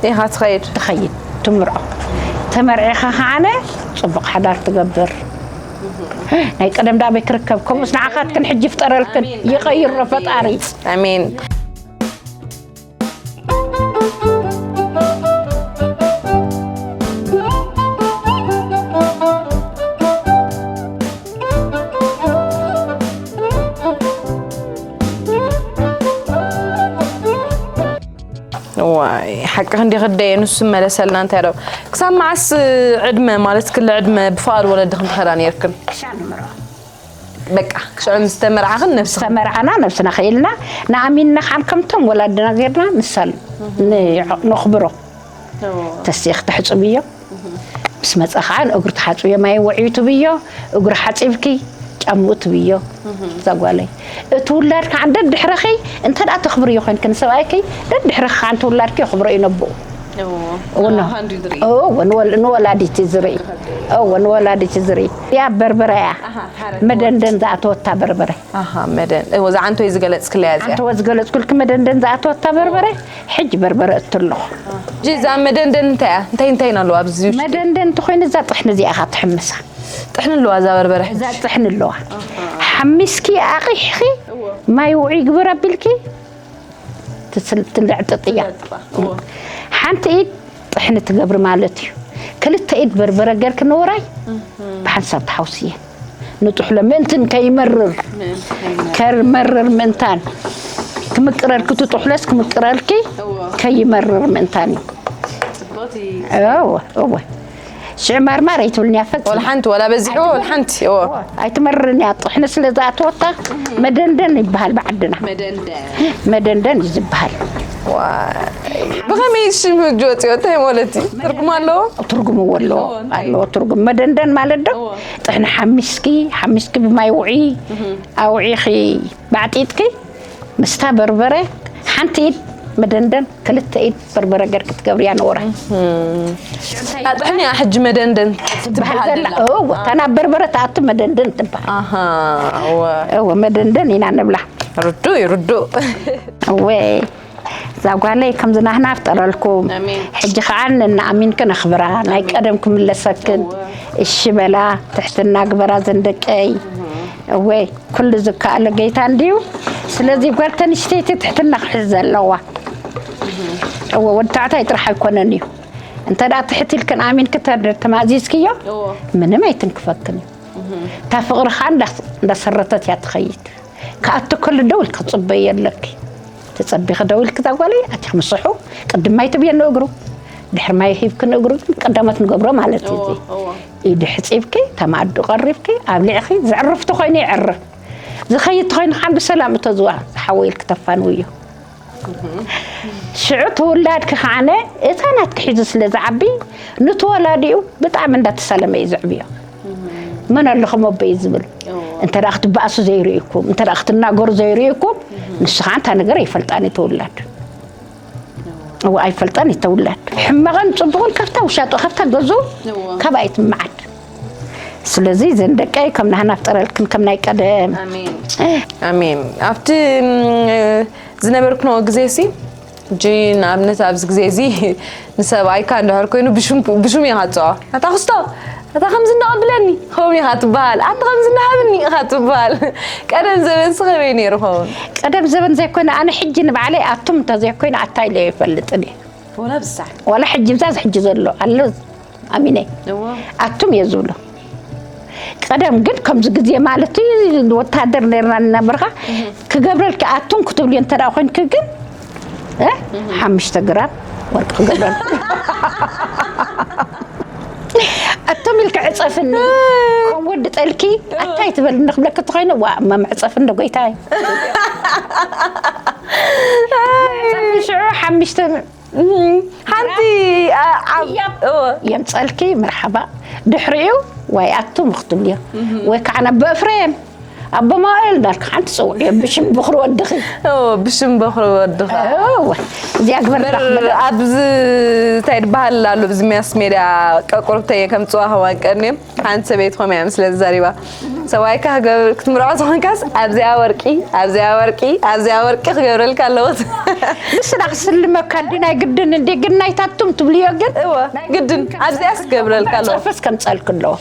ኢኻ ትኸይድ። ትኸይድ፣ ትምርዖ። ተመርዒኻ ከዓነ ጽቡቕ ሓዳር ትገብር። ናይ ቀደም ዳ ኣበይ ክርከብ? ከምኡስ ንዓኻትክን ሕጂ ይፍጠረልክን። ኣሜን። ይቐይሮ ፈጣሪ። ኣሜን። ዋይ፣ ሓቅኺ እንዲኺ ደየ፣ ንሱ መለሰልና እንታይ ደው። ክሳብ መዓስ ዕድመ፣ ማለት ክለ ዕድመ ብፍቓድ ወለድኽን ትኸዳ ነይርክን? ክሻ ንምሮ። በቃ፣ ሽዑ ምስ ተመርዓኽን ነብስኽን? ዝተመርዓና ነብስና ኽኢልና፣ ንኣሚንና ኻን ከምቶም ወላድና ጌርና ንሳል ን-፣ ነኽብሮ። እዎ። ተስኢኽ ተሕጽብዮ። ምስ መጸ ኸዓ ንእግሩ ተሓጽብዮ፣ ማይ ውዕዩ ትብዮ፣ እግሩ ሓጺብኪ፣ ጫምኡ ትብዮ። እዛ ጓለይ። እቲ ውላድ ከዓ ደድሕረኺ፣ እንተ ደኣ ተኽብርዮ ኮይንኪ ንሰብኣይኪ፣ ደድሕረኺ ከዓ እቲ ውላድኪ የኽብሮ እዩ ነቦኡ። እዎ። እዎ፣ ኖ። ኣሃ፣ እንዲ ዝርኢ። እዎ፣ ንወል-፣ ንወላዲት ዝርኢ። እዎ፣ ንወላዲት ዝርኢ። ያ በርበረ እያ። ኣሃ፣ ሓረ። መደንደን ዝኣተወታ በርበረ። ኣሃ፣ መደን-፣ እዎ፣ እዛ ዓንቶ እዩ ዝገለጽክለያ እዚኣ። ዓንቶ ዝገለጽኩልኪ መደንደን ዝኣተወታ በርበረ፣ ሕጂ በርበረ እትለኹ። ሕጂ እዛ መደንደን እንታይ እያ? እንታይ እንታይ ኣለዋ ኣብዚ ውሽጢ? መደንደን እንተኾይኑ እዛ ጥሕኒ እዚኣ ኢኻ ትሕምሳ። ጥሕኒ ኣለዋ እዛ በርበረ ሕጂ? እዛ ጥሕኒ ኣለዋ። ኣሃ። ሓሚስኪ ኣቒሕኺ፣ እዎ። ማይ ውዑይ ግበር ኣቢልኪ፣ ትስል-፣ ትልዕጥጥ እያ። ትልዕጥጣ፣ እዎ። ሓንቲ ኢድ ጥሕኒ ትገብሪ ማለት እዩ። ክልተ ኢድ በርበረ ገርኪ ንውራይ እህም። ብሓንሳብ ትሓውስየን። ንጥሕሎ ምእንትን ከይመርር፣ ምእንቲ ከይመርር። ከይመርር ምእንታን። ክምቅረልኪ ትጥሕሎስ ክምቅረልኪ እዎ። ከይመርር ምእንታን እዩ። ጽቡቕቲ። እዎ፣ እዎ። ሽዕ ማርማር ኣይትብልንያ ፈጽሙ። ወላ ሓንቲ፣ ወላ በዚሑ፣ ወላ ሓንቲ፣ እዎ። ኣይትመርርን እያ፣ ጥሕኒ ስለ ዝኣተወታ፣ መደንደን ይበሃል ብዓድና። መደንደን። መደንደን እዩ ዝበሃል። ዋይ፣ ብኸመይ ሽም ህጂ ወፂኦ? እንታይ ማለት እዩ? ትርጉም ኣለዎ? ትርጉም እዎ ኣለዎ። እዎ፣ እንታይ? ኣለዎ ትርጉም። መደንደን ማለት ዶ? እዎ። ጥሕኒ ሓሚስኪ፣ ሓሚስኪ ብማይ ውዒ፣ ኣውዒኺ፣ ባዕጢጥኪ፣ ምስታ በርበረ፣ ሓንቲ ኢድ መደንደን፣ ክልተ ኢድ በርበረ ገርኪ ትገብርያ ነውራይ። እም። ኣጥሕኒ እያ ሕጂ መደንደን ትበሃል ትበሃል ዘላ። ዘላ። እዎ፣ እታ ናብ በርበረ ትኣቱ መደንደን ትበሃል። ኣሃ፣ እወ። እዎ፣ መደንደን ኢና ንብላ። ርዱእ እዩ፣ ርዱእ። እወ፣ እዛ ጓለይ ከምዚ ናህና ፍጠረልኩም። ኣሜን። ሕጂ ኸዓ ንኣሚንክን ኣኽብራ፣ ናይ ኣሜን። ቀደም ክምለሰክን። እወ። እሺ በላ፣ ትሕትና ግበራ ዘን ደቀይ። እወ። ኩሉ ዝከኣሎ ጌታ እንድዩ። ስለዚ ጓል ተንሽተይቲ ትሕትና ክሕዝ ዘለዋ። እወ፣ ወዲ ታዕታይ ጥራሕ ኣይኮነን እዩ። እንተ ደኣ ትሕት ኢልክን ኣሚንኪ ተደ-፣ ተማእዚዝክዮ፣ እወ። ምንም ኣይትንክፈክን እዩ። እታ ፍቕሪ ኸኣ እንዳ-፣ እንዳሰረተት እያ ትኸይድ። ክኣቱ ከሎ ደው ኢልኪ ክትጽበዪ ኣለኪ። ትጸቢኺ ደው ኢልኪ እዛ ጓለይ ኣቲኺ ምሰሑ። ቅድም ማይ ትብዮ ንእግሩ፣ ድሕሪ ማይ ሂብኪ ንእግሩ፣ ቀዳሞት ንገብሮ ማለት እዩ እወ፣ እዚ። እወ። ኢዱ ሕጺብኪ፣ ተማእዱ ቀሪብኪ፣ ኣብሊዕኺ፣ ዘዕርፍ ተኾይኑ የዕርፍ። ዝኸይድ ተኾይኑ ከዓ ብሰላም እቶ ዝዋ ዝሓወይ ኢልኪ ተፋንውዮ። ሽዑ ተወላድኪ ከዓነ እታ ናትኪ ሒዙ ስለ ዝዓቢ፣ ንተወላዲኡ ብጣዕሚ እንዳተሳለመ እዩ ዘዕብዮ። መን ኣለኹም ኣቦይ ዝብል። እዎ። እንተ ደኣ ክትበኣሱ ዘይርእይኩም፣ እንተ ደኣ ክትናገሩ ዘይርእይኩም፣ ንሱ ከዓ እንታ ነገር ኣይፈልጣን እዩ ተወላድ። እዎ፣ ኣይፈልጠን እዩ ተውላድ። ሕማቕን ጽቡቕን ካብታ ውሻጦ፣ ካብታ ገዙ፣ እዎ። ካብ ኣይትመዓድ። ስለዚ ዘን ደቀይ ከም ናህና ፍጠረልክን ከም ናይ ቀደም። ኣሜን። ኣሜን። ኣብቲ፣ ም፣ ዝነበርክንኦ ግዜ ሲ፣ ሕጂ ንኣብነት ኣብዚ ግዜ እዚ ንሰብኣይካ እንድሕር ኮይኑ ብሹም፣ ብሹም ኢኻ ትጽውዖ። ኣታ ክስቶ፣ እታ ከምዚ እንዳቐብለኒ ከምኡ ኢኻ ትበሃል፣ ኣቲ ከምዚ እንዳሃብኒ ኢኻ ትበሃል። ቀደም ዘበንስ ከመይ ነይሩ ኸውን? ቀደም ዘበን ዘይኮነ፣ ኣነ ሕጂ ንባዕለይ ኣቱም እንተዘይኮይኑ ኣታ ኢለ ይፈልጥን እየ። ወላ ብሳዕ። ዋላ ሕጂ ብዛዝ ሕጂ ዘሎ ኣሎ ኣሚነይ እዎ። ኣቱም እየ ዝብሎ። ቀደም ግን ከምዚ ግዜ ማለት እዩ፣ ወታደር ነርና እናበርካ ክገብረልኪ ኣቱም ክትብልዮ እንተ ደኣ ኮንኪ ግን እ? ሓሙሽተ ግራም ወርቂ ክገብረልኪ። ኣቶም ኢልኪ ዕፀፍኒ ከም ወዲ ጠልኪ ኣታይ ትበልኒ ክብለኪ ተኾይነ ዋ እማ መዕፀፍኒ ዶ ጎይታይ። ሽዑ ሓሙሽተ ሓንቲ የምፀልኪ መርሓባ። ድሕሪኡ ወይ ኣቱም ክትብልዮ ወይ ከዓ ነቦ እፍሬም ኣቦ ማውኤል እንዳልካ ሓንቲ ፅውዕዮ ብሽም በኽሪ ወድኺ። ብሽም በኽሪ ወድኻ። እዚኣ ግበርካ ክበል ኣብዚ እንታይ ድበሃል ኣሎ ብዚ ሚያስ ሜድያ ቀቁርብተየ ከም ፅዋ ከዋን ቀንዮም ሓንቲ ሰበይቲ ከምያ ምስ ለዛሪባ ሰብኣይካ ክትምርዖ ዝኾንካስ ኣብዚኣ ወርቂ ኣብዚኣ ወርቂ ኣብዚኣ ወርቂ ክገብረልካ ኣለዎት። ንስና ክስልመካ እንዲ ናይ ግድን እንዲ ግን ናይታቱም ትብልዮ ግን እወ ግድን ኣብዚኣስ ክገብረልካ ኣለዎ። ጸፍስ ከምጸልክ ኣለዎ።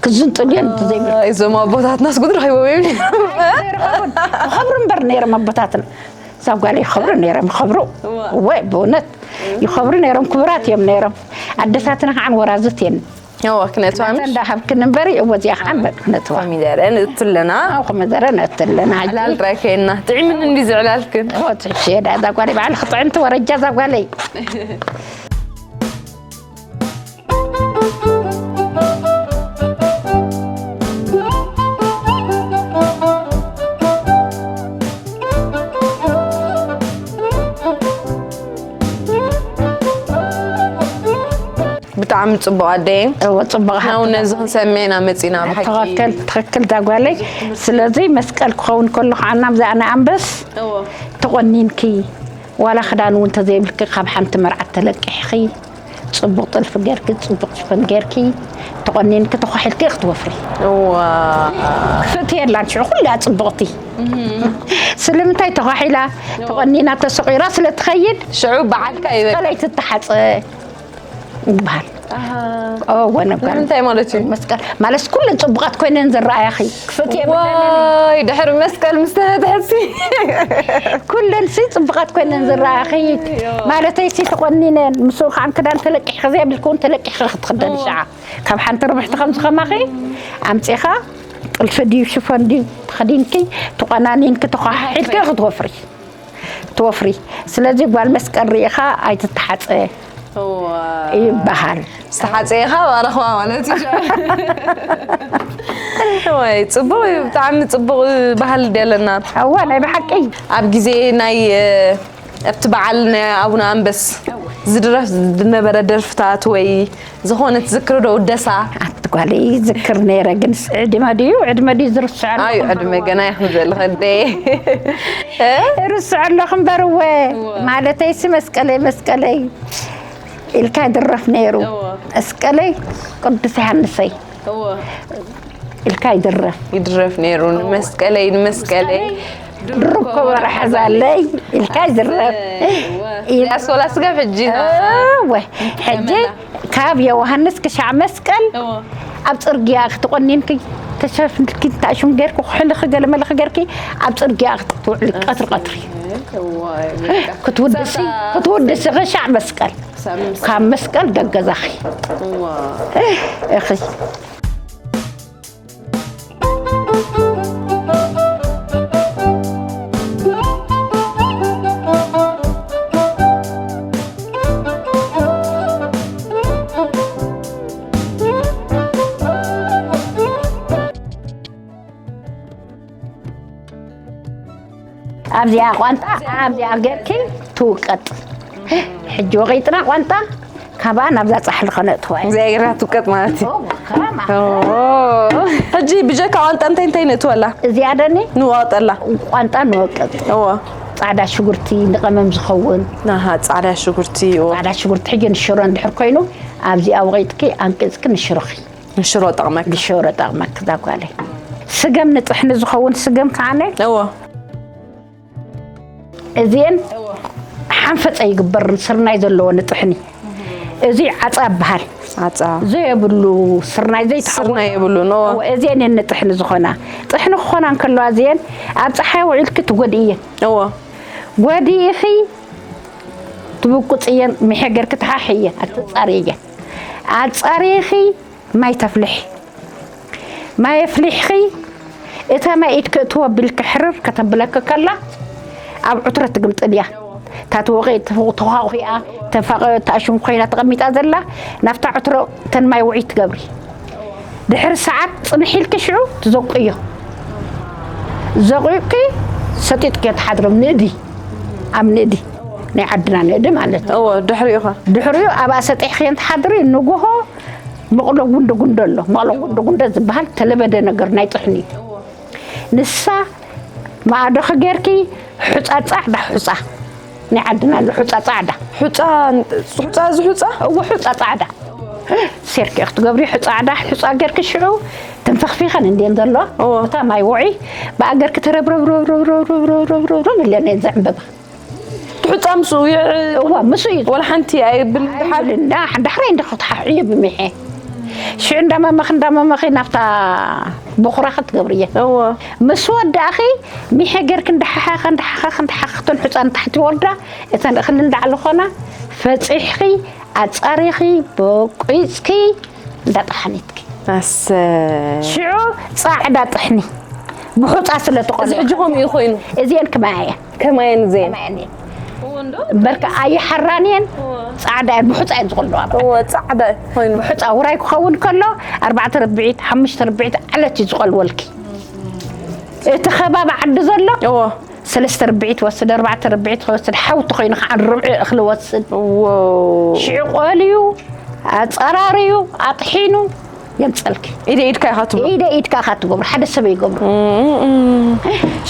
ክዝንጥልዮ እንተዘይብል እዞም ኣቦታትና ስጉድ ረኺቦም እዮም። ይኸብሩ እምበር ነይሮም ኣቦታትና። እዛ ጓል ይኸብሩ ነይሮም ይኸብሩ እወ። እወ ብእውነት ይኸብሩ ነይሮም ክቡራት እዮም ነይሮም። ኣደታትና ከዓ ወራዝት እየን። እወ ክነትዋ ምሽ እንዳሃብክን እምበሪ እወ እዚኣ ከዓ እምበር ክነትዋ። ኮሚደረ ንእቱ ኣለና። ኣው ኮሚደረ ንእቱ ኣለና። ሕጂ ዕላል ጥራይ ከየና ጥዒምኒ እንዲ ዝዕላልክን። እወ ትሕሽ እየ ዳ እዛ ጓል በዓል ክጥዕምቲ ወረጃ እዛ ጓለይ። ብጣዕሚ ጽቡቕ ኣደየ። እወ፣ ጽቡቕ ናው ሓፍትና። ነዚ ክንሰምዕ ኢና መጺና ብሓቂ። ትኽክል፣ ትኽክል ዳጓለይ። ስለዚ መስቀል ክኸውን ከሎ ከዓ ናብዛ ኣነ ኣንበስ እወ። ተቖኒንኪ፣ ዋላ ክዳን እውን ተዘይብልኪ ካብ ሓንቲ መርዓት ተለቂሕኺ፣ ጽቡቕ ጥልፊ ጌርኪ፣ ጽቡቕ ሽፈን ጌርኪ፣ ተቖኒንኪ፣ ተኳሒልኪ ክትወፍሪ። እዋ። ክፍእቲ የላን ሽዑ ኩላ ጽቡቕቲ። ስለምንታይ ተኳሒላ፣ ተቖኒና፣ ተሰቑራ ስለ ትኸይድ፣ ሽዑ በዓልካ ይበል። መስቀለይ ትተሓጸ። ይበሃል። ኣሃ። ኦ፣ ወነጋር። ንምንታይ ማለት እዩ? መስቀል ማለት ኩለን ጽቡቓት ኮይነን ዝረኣያኺ። ክፍእቲ የብለን። ዋይ፣ ድሕሪ መስቀል ምስ ተፈትሐሲ። ኩለን ሲ ጽቡቓት ኮይነን ዝረኣያኺ። እዮ። ማለተይ ሲ ተቆኒነን፣ ምስኡ ከዓ ክዳን ተለቂሕኺ ዘየብልኪ እውን ተለቂሕኺ ክትኽደኒ እዮ። ሸዓ። ካብ ሓንቲ ርብሕቲ ከምዚ ከማኺ ኣምጺኻ ጥልፊ ድዩ ሽፎን ድዩ ተኸዲንኪ፣ ተቆናኒንኪ፣ ተኳሓሒልኪ ክትወፍሪ። ትወፍሪ። ስለዚ ጓል መስቀል ርኢኻ ኣይትተሓጸ እዋ። ይበሃል። ዝተሓጸ ኢኻ ባረኽዋ ማለት እዩ። ወይ፣ ጽቡቕ እዩ። ብጣዕሚ ጽቡቕ ባህሊ ድዩ ኣለና? እዋ፣ ናይ ብሓቂ። ኣብ ግዜ ናይ፣ እ፣ ኣብቲ በዓል ናይ ኣቡነ ኣንበስ ዝድረፍ ዝነበረ ደርፍታት ወይ ዝኾነ ትዝክሪ ዶ ውደሳ? ኣቲ ጓለይ ይዝክር ነይረ፣ ግን ስ-፣ ዕድመ ድዩ? ዕድመ ድዩ ዝርስዐሉ? ኣይ፣ ዕድመ ገና ይኹን ዘለኸ እንዴ? እ? ርስዐ ኣለኹ እምበር እወ። እወ። ማለተይሲ መስቀለይ፣ መስቀለይ ኢልካ ይድረፍ ነይሩ። እወ። መስቀለይ ቅዱስ ዮሃንሰይ እወ። ኢልካ ይድረፍ። ይድረፍ ነይሩ። እወ። ንመስቀለይ፣ ንመስቀለይ። ድርኮ ወርሐዛለይ ኢልካ ይድረፍ። እወ። ኢል-፣ ያስወላ ስጋ ሕጂ ና-፣ እወ። ሕጂ ተመላ። ካብ ዮሃንስ ክሻዕ መስቀል እዎ። ኣብ ጽርግያ ክትቆኒንኪ፣ ተሸፍንኪ፣ ታሽም ጌርኪ፣ ኩሕልኺ፣ ገለመለኺ ጌርኪ ኣብ ጽርግያ ክትውዕሊ ቀትሪ ቀትሪ። እዎ፣ በቃ። ክትውድሲ፣ ሳሳ ክትውድሲ ክሻዕ መስቀል። ሳምስ። ካብ መስቀል ገገዛኺ። እዎ። እኺ። ኣብዚኣ ቋንጣ ኣብዚኣ ጌርኪ ትውቀጥ። ሕጂ ወቒጥና ቋንጣ ካብኣ ናብዛ ጻሕሊ ከነእትዋ እዩ። እግዚኣብሔር ትውቀጥ ማለት እዩ። ኦ፣ ከማ። ኦ። ሕጂ ብጀካ ቋንጣ እንታይ እንታይ ነእትወላ? እዚኣ ደኒ ንዋጠላ። ቋንጣ ንወቅጥ። እዎ። ጻዕዳ ሽጉርቲ ንቐመም ዝኸውን። ኣሃ፣ ጻዕዳ ሽጉርቲ፣ እዎ። ጻዕዳ ሽጉርቲ ሕጂ ንሽሮ እንድሕር ኮይኑ ኣብዚኣ ወቒጥኪ ኣንቂጽኪ ንሽሮኺ። ንሽሮ ጠቕመክ። ንሽሮ ጠቕመክ እዛ ጓለይ። ስገም ንጥሕኒ ዝኸውን ስገም ከዓነ። እዎ። እዚኤን እዎ። ሓንፈፀ ይግበር ስርናይ ዘለዎ ንጥሕኒ። እዚ ዓፃ ይበሃል። ዓፃ ዘየብሉ ስርናይ ዘይተሓወ ስርና የብሉ ኖ እዚአን እየን ንጥሕኒ ዝኾና። ጥሕኒ ክኾና እንከለዋ እዚአን ኣብ ፀሓይ ውዒልኪ ትጎድእየን። እዎ ጎዲእኺ ትብቁፅየን፣ ምሕገር ክትሓሕየን ኣትፃርየን። ኣፃሪኺ ማይ ተፍልሒ። ማይ ኣፍሊሕኺ እታ ማይ ኢድ ክእትዎ ቢልኪ ሕርር ከተብለኪ ከላ ኣብ ዕትሮ ትግምጥልያ። እታ ትወቒ ተዃቑፊኣ ተፋቐ ተኣሽም ኮይና ተቐሚጣ ዘላ ናብታ ዕትሮ እተን ማይ ውዒ ትገብሪ። ድሕሪ ሰዓት ፅንሕ ኢልኪ ሽዑ ትዘቁዮ። ዘቑቂ ሰጢጥኪ ትሓድሮም ንእዲ ኣብ ንእዲ ናይ ዓድና ንእዲ ማለት እዩ። እዎ ድሕሪኡ ኸ ድሕሪኡ ኣብኣ ሰጢሕክየን ትሓድሪ። ንጉሆ መቕሎ ጉንዶ ጉንዶ ኣሎ። መቕሎ ጉንዶ ጉንዶ ዝበሃል ተለበደ ነገር ናይ ጥሕኒ እዩ። ንሳ ማዕዶኺ ጌርኪ ሑፃ ፃዕዳ ሑፃ ናይ ዓድና ኣሎ ሑፃ ፃዕዳ ሑፃ ሑፃ እዚ ሑፃ እዎ ሑፃ ፃዕዳ ሴርኪ ክትገብሪ ሑፃ ፃዕዳ ሑፃ ጌርኪ ሽዑ ተንፈኽፊኸን እንድየን ዘሎ እዎ። እታ ማይ ውዒ ብኣገርኪ ተረብረብረብረብረብረብረብረብረብረብረብ ኢለን እየን ዘዕምበባ ሑፃ ምስኡ ይዕ እዋ ምስኡ እዩ ወላ ሓንቲ ኣይብል ድሓር እንዳ ዳሕራይ እንዲ ክትሓሕዮ ብምሐ ሽዑ እንዳመመኺ እንዳመመኺ ናብታ በኹራ ክትገብርየን እዎ ምስ ወዳእኺ ሚሐ ጌርኪ እንዳሓሓኸ እንዳሓኸኸ እንዳሓኸኽተን ሑፃ ንታሕቲ ወርዳ እተን እኽሊ እንዳዕለኾና ፈፂሕኺ ኣፃሪኺ በቂፅኪ እንዳጠሓኒትኪ ኣሰ ሽዑ ፃዕዳ ጥሕኒ ብሑፃ ስለ እዚ ትቆልዕ ሕጂ ከምኡ እዩ ኮይኑ እዚአን ክማያ እየን ከማየን እዘን በርካ ኣይሓራን እየን ፃዕዳ እየን ብሑፃ እየን ዝቆልዋ እዎ ፃዕዳ ኮይኑ ብሑፃ ውራይ ክኸውን ከሎ ኣርባዕተ ርብዒት ሓሙሽተ ርብዒት ዓለት እዩ ዝቆልወልኪ እቲ ከባቢ ዓዲ ዘሎ እዎ ሰለስተ ርብዒት ወስድ ኣርባዕተ ርብዒት ክወስድ ሓውቲ ኮይኑ ከዓ ርብዒ እኽሊ ወስድ እዎ ሽዑ ቆልዩ ኣፀራርዩ ኣጥሒኑ የምፀልኪ ኢደ ኢድካ ኢኻ ትብሎ ኢደ ኢድካ ኢኻ ትገብሩ ሓደ ሰብ ይገብሩ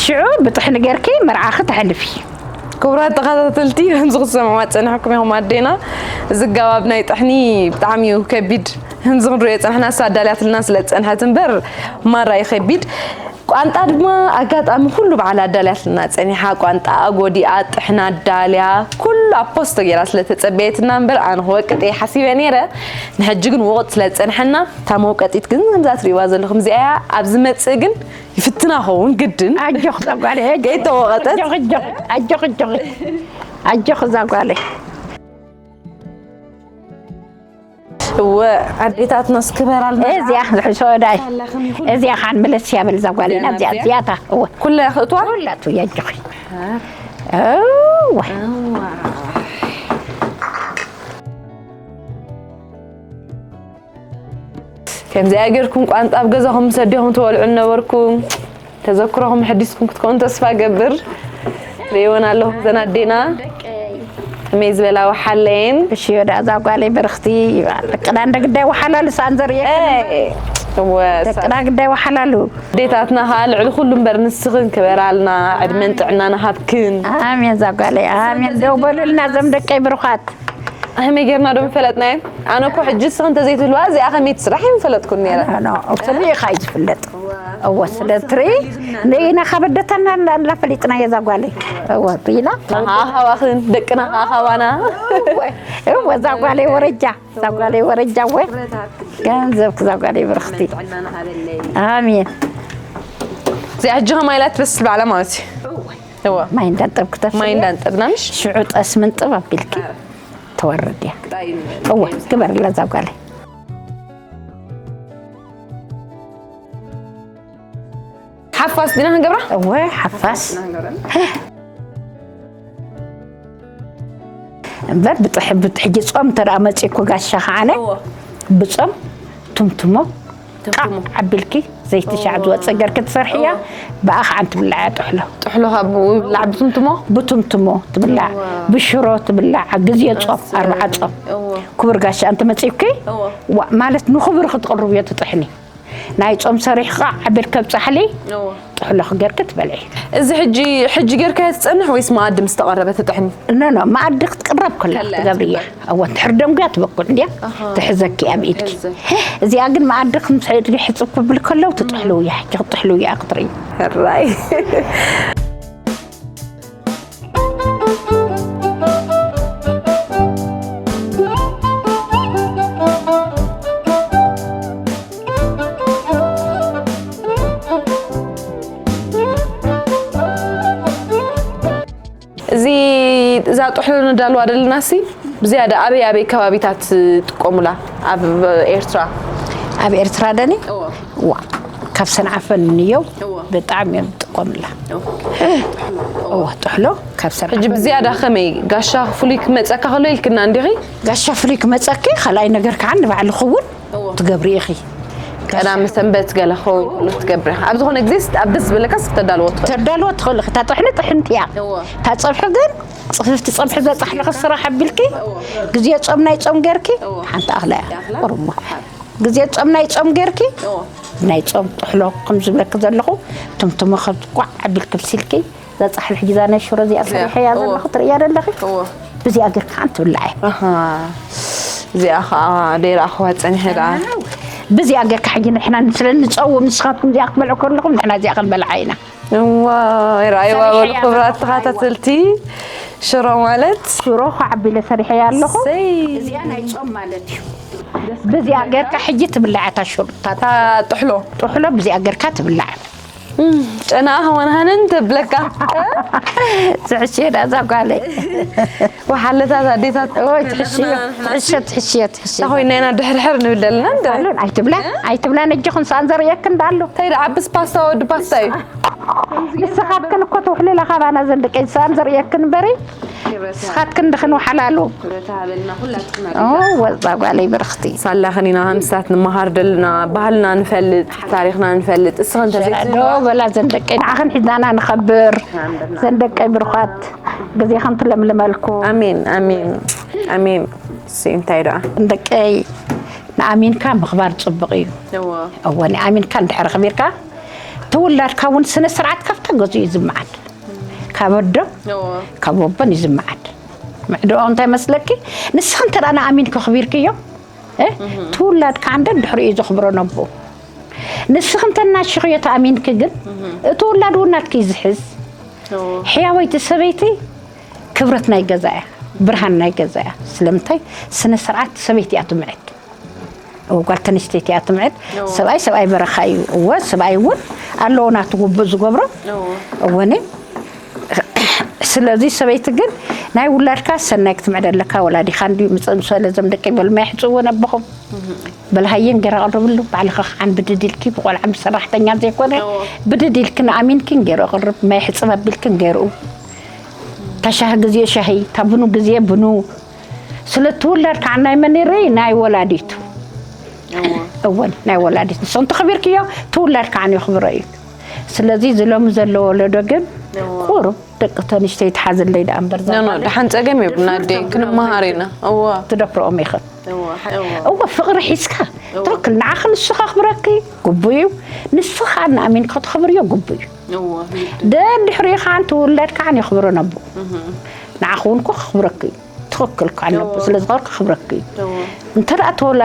ሽዑ ብጥሕኒ ጌርኪ መርዓኺ ተሕልፊ ክቡራት ተኸታተልቲ ከምዚ ክትሰምዕዋ ዝፀንሐኩም ኢኹም ኣዴና እዚ ኣገባብ ናይ ጥሕኒ ብጣዕሚ እዩ ከቢድ ከምዚ ክንሪኦ ፀንሕና እሳ ኣዳልያትልና ስለ ዝፀንሐት እምበር ማራ እዩ ከቢድ ቋንጣ ድማ ኣጋጣሚ ኩሉ በዓል ኣዳልያትና ፀኒሓ ቋንጣ ጎዲኣ ጥሕና ኣዳልያ ኩሉ ኣብ ፖስቶ ገይራ ስለተፀበየትና እምበር ኣነ ክወቅጥ እየ ሓሲበ ነይረ ንሕጂ ግን ወቕጥ ስለ ዝፀንሐና እታ መውቀጢት ግን ከምዛ ትሪእዋ ዘለኹም እዚኣ እያ ኣብ ዝመፅእ ግን ይፍትና ኸውን ግድን ኣጆኽ ዛጓለ ከይተወቐጠት ኣጆኽ ኣጆኽ ኣጆኽ ዛጓለ እወ ኣዴታትናስ ክበራልና እዚኣ ዝሕሾ ዳይ እዚኣ ካን ምለስ ያበል ዛጓለ ኢና እዚኣ እዚኣታ እወ ኩላ ክእትዋ ሁላቱ የጆኺ እወ ከምዚኣ ጌርኩም ቋንጣ ኣብ ገዛኹም ምስ ኣዴኹም ትበልዑ ነበርኩም ተዘክሮኹም ሕዲስኩም ክትከውን ተስፋ ገብር ርእይወን ኣለኹም ዘን ኣዴና ከመይ ዝበላ ወሓለየን እሺ ወዳ እዛ ጓለይ ብርኽቲ ደቅና እንደ ግዳይ ወሓላሉ ሳን ዘርእየ ደቅና ግዳይ ወሓላሉ ኣዴታትና ከዓ ልዕሊ ኩሉ እምበር ንስኽን ክበራልና ዕድመን ጥዕናን ሃብክን ኣሜን እዛ ጓለይ ኣሜን ደው በሉልና ዘም ደቀይ ብሩኻት ከመይ ጌርና ዶ ምፈለጥናየን ኣነ እኮ ሕጂ ንስኺ እንተዘይትህልዋ እዚኣ ከመይ ትስራሕ ይምፈለጥኩን ነይረ ስሪኢኻ እዩ ዝፍለጥ እወ ስለ ትርኢ ንኢና ካብ ኣደታና እንዳፈሊጥና የዛ ጓለይ እወ ሪኢና ሃኻባኽን ደቅና ሃኻባና እወ እዛ ጓለይ ወረጃ እዛ ጓለይ ወረጃ እወ ገንዘብ እዛ ጓለይ ብርኽቲ ኣሜን እዚኣ ሕጂ ከማይ ኢላ ትበስል ባዕላ ማለት እዩ እወ ማይ እንዳንጠብክ ተፍስል ማይ እንዳንጠብና ምሽ ሽዑ ጠስሚ እንጥብ ኣቢልኪ ትወርድ እያ እወ ግበርላ እዛ ጓለይ ሓፋስ ዲና ክንገብራ እወ ሓፋስ እምበር ብጥሕ ብትሕጂ ጾም እንተ ደኣ መጺእኩ ጋሻ ከዓነ ብጾም ትምትሞ ቃዕ ኣቢልኪ ዘይቲ ሻዕ ዝወፀ ገርኪ ትሰርሕያ ብኣ ከዓ እንትብላዕ ጥሕሎ ጥሕሎ ካብ ብላዕ ብትምትሞ ብትምትሞ ትብላዕ ብሽሮ ትብላዕ ግዜ ጾም ኣርብዓ ጾም ክቡር ጋሻ እንተ መፂእኪ ማለት ንኽቡር ክትቕርብዮ ትጥሕኒ ናይ ጾም ሰሪሕኻ ዓቢልከ ብጻሕሊ ጥሕሎ ክገርኪ ትበልዒ። እዚ ሕጂ ሕጂ ጌርካዮ ትጸንሕ ወይስ መኣዲ ምስ ተቐረበ ትጥሕኒ? ኖ ኖ መኣዲ ክትቅረብ ከላ ክትገብርያ። እወ እንድሕር ደንጉያ ትበኩዕ እንድያ ትሕዘኪ ኣብ ኢድኪ። እዚኣ ግን መኣዲ ክምስሕድጊ ሕጽብ ክብል ከለው ትጥሕልውያ ሕጂ ክትጥሕልውያ ክትርኢ። ሕራይ። እዚ እዛ ጥሕሎ ንዳልዋ ደለናሲ ብዝያዳ ኣበይ ኣበይ ከባቢታት ትጥቀሙላ ኣብ ኤርትራ? ኣብ ኤርትራ ደኒ ዋ ካብ ሰንዓፈን ንየው ብጣዕሚ እዮም ዝጥቀሙላ። እዋ ጥሕሎ ካብ ሰንዓፈን ሕጂ ብዝያዳ ከመይ ጋሻ ፍሉይ ክመፀካ ከሎ ኢልክና እንዲኺ? ጋሻ ፍሉይ ክመፀኪ ካልኣይ ነገር ከዓ ንባዕልኺ እውን ትገብሪ ኢኺ። ቀዳም ሰንበት ገለ ክኸውን ይኽእሉ ትገብሪ ኢኻ። ኣብ ዝኾነ ግዜ ኣብ ደስ ዝበለካ ተዳልዎ ትኽእል። ተዳልዎ ትኽእል ኢኺ። እታ ጥሕኒ ጥሕንቲ እያ። እታ ፀብሒ ግን ፅፍፍቲ ፀብሒ ዘፃሕለኺ ስራሕ ኣቢልኪ ግዜ ጾም ናይ ጾም ጌርኪ ሓንቲ ኣኽላ እያ ቁርማ ግዜ ጾም ናይ ጾም ጌርኪ ናይ ጾም ጥሕሎ ከም ዝብለኪ ዘለኹ ትምትሞ ከም ቋዕ ኣቢልኪ ብሲልኪ ዘፃሕል ሕጂ እዛ ናይ ሽሮ እዚኣ ሰሪሐያ ዘለኹ ትርእያ ደለኺ ብዚኣ ጌርካ ሓንቲ ትብላዕ እያ እዚኣ ከዓ ደይረኣኽዋ ፀኒሐ ደኣ ብዚኣ ጌርካ ሕጂ ንሕና ስለ ንፀውም ንስኻትኩም እዚኣ ክትበልዑ ከለኹም ንሕና እዚኣ ክንበልዓ ኢና እዋይ ራእይዋ በሉ ክብራት ተኸታተልቲ ሽሮ ማለት ሽሮ ከዓ ኣቢለ ሰሪሐያ ኣለኹ እዚኣ ናይ ፆም ማለት እዩ ብዚኣ ጌርካ ሕጂ ትብላዕ እታ ሽሩታ ጥሕሎ ጥሕሎ ብዚኣ ጌርካ ትብላዕ ጨናኣ ከመንሃንን ተብለካ ትሕሽዮ ዳዛ ጓለይ ወሓለታት ኣዴታት ትሕሽዮ ትሕሽዮ ትሕሽዮ ትሕሽዮ ኮይና ኢና ድሕርሕር ንብል ዘለና እንደ ኣይትብላ ኣይትብላ ነጆኹም ሰኣን ዘርእየክ እንዳሉ እንታይ ደኣ ዓብስ ፓስታ ወዲ ፓስታ እዩ ንስኻትክን እኮ ትውሕልላ ካባና ዘንድቀይ ሰኣን ዘርእየክን እምበሪ ንስኻትክን ድኽን ወሓላሉ ወዛ ጓለይ ብርኽቲ ሳላኽን ኢና ምሳት ንመሃር ደልና ባህልና ንፈልጥ ታሪኽና ንፈልጥ እስኸ እንተዘይትዶ በላ ዘንደቀይ ንዓኽን ሒዝናና ንኸብር ዘንደቀይ ብርኻት ግዜ ከምቲ ለምልመልኩ ኣሜን ኣሜን ኣሜን ሲ እንታይ ደኣ ደቀይ ንኣሚንካ ምኽባር ፅቡቕ እዩ እወ ንኣሚንካ እንድሕር ኽቢርካ ተወላድካ እውን ስነ ስርዓት ካብታ ገዝኡ እዩ ዝመዓድ ካብ ኣዶ ካብ ወቦን እዩ ዝመዓድ ምዕድኦ እንታይ መስለኪ ንስኺ እንተ ንኣሚን ከኽቢርክዮ ትውላድ ከዓ እንደ ድሕሪኡ ዘኽብሮ ነቦ ንስኺ እንተ ናሽኽዮ ተኣሚንኪ ግን እቲ ውላድ እውን ናትኪ ዝሕዝ ሕያወይቲ ሰበይቲ ክብረት ናይ ገዛ እያ ብርሃን ናይ ገዛ እያ ስለምንታይ ስነ ስርዓት ሰበይቲ እያ ትምዕድ እወ ጓል ተንስተይቲ እያ ትምዕድ ሰብኣይ ሰብኣይ በረኻ እዩ እወ ሰብኣይ እውን ኣለዎ ናቱ ግቡእ ዝገብሮ እወኒ ስለዚ ሰበይቲ ግን ናይ ውላድካ ሰናይ ክትምዕድ ኣለካ ወላዲኻ እንዲ ምፅእ ምስ በለ እዞም ደቂ በሉ ማይ ሕፅዎ ነቦኹም በልሃየን ገይረ ቀርብሉ ባዕልኻ ከዓን ብድድ ኢልኪ ብቆልዓ ብሰራሕተኛ ዘይኮነ ብድድ ኢልክን ኣሚንክን ገይሩ ቅርብ ማይ ሕፅብ ኣቢልክን ገይሩ ታሻሂ ግዜ ሻሂ ታብኑ ግዜ ብኑ ስለቲ ውላድ ከዓ ናይ መን ይርኢ ናይ ወላዲቱ እወን ናይ ወላዲት ንሶም ተኸቢርክዮ እቲ ውላድ ከዓ የኽብሮ እዩ ስለዚ ዝሎሚ ዘሎ ወለዶ ግን ቁሩብ ደቂ ተንሽተይ ትሓዝለይ ደኣ እምበር ደሓን ፀገም የብልና ኣደይ ክንመሃር ኢና እዋ ትደፍርኦም ኢኽን እወ ፍቕሪ ሒዝካ ትኽክል ንዓኺ ንሱ ከኽብረኪ ግቡእ እዩ ንሱ ከዓ ንኣሚን ከተኽብርዮ ግቡእ እዩ ደድሕሪኡ ከዓ ንትውለድ ከዓ የኽብሮ ነቦ ንዓኺ እውን እኮ ከኽብረኪ እዩ ትኽክል እኳ ነቦ ስለ ዝኸብር ከኽብረኪ እዩ እንተ ደኣ ተወላ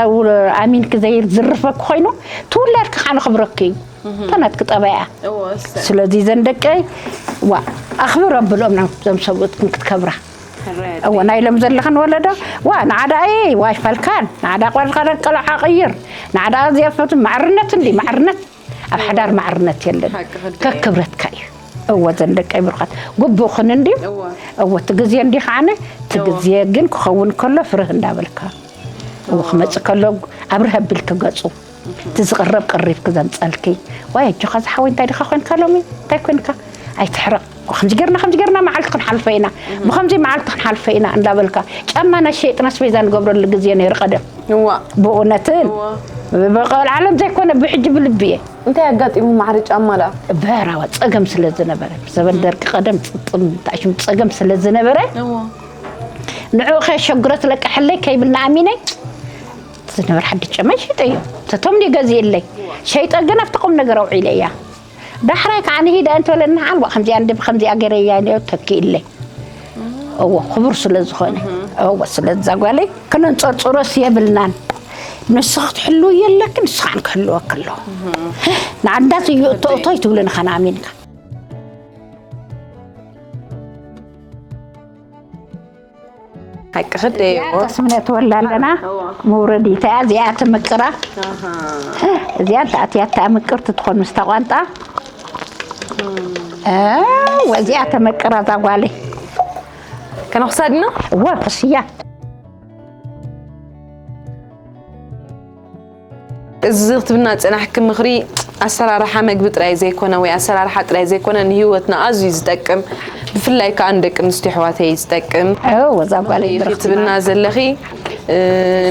ኣሚንኪ ዘይዝርፈኪ ኮይኑ ትውለድኪ ከዓ ንኽብረኪ እዩ እታ ናትኪ ጠባያ ስለዚ ዘን ደቀይ ዋ ኣኽብር ኣብሎም ዞም ሰብኡትክን ክትከብራ እወ ናይ ሎም ዘለኽን ወለዶ ዋ ንዓዳ እየ ዋይ ፈልካን ንዓዳ ቆልካ ደቀሎ ዓቕይር ንዓዳ እዚኣ ፈቱ ማዕርነት እንዲ ማዕርነት ኣብ ሓዳር ማዕርነት የለን ከክብረትካ እዩ እወ ዘን ደቀይ ብርኻት ግቡእኽን እንድዩ እወ እቲ ግዜ እንዲ ከዓነ እቲ ግዜ ግን ክኸውን ከሎ ፍርህ እንዳበልካ እወ ክመፅእ ከሎ ኣብርህ ኣቢልኪ ገፁ እቲ ዝቕረብ ቀሪብኪ ዘምፀልኪ ዋይ ኣጆኻ ዝሓወይ እንታይ ድኻ ኮንካ ሎሚ እንታይ ኮንካ ኣይትሕረቕ ከምዚ ጌርና ከምዚ ጌርና መዓልቲ ክንሓልፈ ኢና ብኸምዚ መዓልቲ ክንሓልፈ ኢና እንዳበልካ ጫማ ናይ ሸይጥና ስቤዛ ንገብረሉ ግዜ ነይሩ ቀደም እዋ ብእውነትን ብቆልዓ ዓለም ዘይኮነ ብሕጂ ብልቢ እየ እንታይ ኣጋጢሙ ማዕረ ጫማ ደኣ በራዋ ፀገም ስለ ዝነበረ ዘበን ደርቂ ቀደም ፅጥም ታሽም ፀገም ስለ ዝነበረ ንዕኡ ከሸግሮ ትለቅሐለይ ከይብልና ኣሚነይ ዝነበረ ሓዲ ጨመ ይሸጠ እዩ ተቶም ገዚእለይ ሸይጠ ግን ኣብቲ ቁም ነገር ኣውዒለ እያ ዳሕራይ ከዓ ንሂደ እንተበለና ሓልዋ ከምዚኣ እንደ ከምዚኣ ገይረያ ነዮ ተኪእለይ እዎ ክቡር ስለ ዝኾነ እዎ ስለ ዝዛጓለይ ክነንፀርፅሮስ የብልናን ንስኺ ክትሕልው የለኪ ንስኻን ክህልወኪ ኣለዎ ንዓዳ ዝዩ እቶእቶይ ትብልን ኸን ኣሚንካ ሓቂ ክደይዎ ጠስሚ ነትወላ ኣለና መውረዲታ እዚኣ ትምቅራ እዚኣ እንተኣትያ እታ ምቅርቲ ትኾን ምስታ ቋንጣ እዚኣ ተመቅራ እዛ ጓለይ ከነኽሳ ዲና? እወ፣ ክስያ። እዚ ክትብና ዝጸናሕኪ ምኽሪ ኣሰራርሓ መግቢ ጥራይ ዘይኮነ ወይ ኣሰራርሓ ጥራይ ዘይኮነ ንህይወትና ኣዝዩ ዝጠቅም፣ ብፍላይ ከኣ ንደቂ ኣንስትዮ ኣሕዋተይ ዝጠቅም እወ፣ እዛ ጓለይ ብርኽቲ ክትብልና ዘለኺ።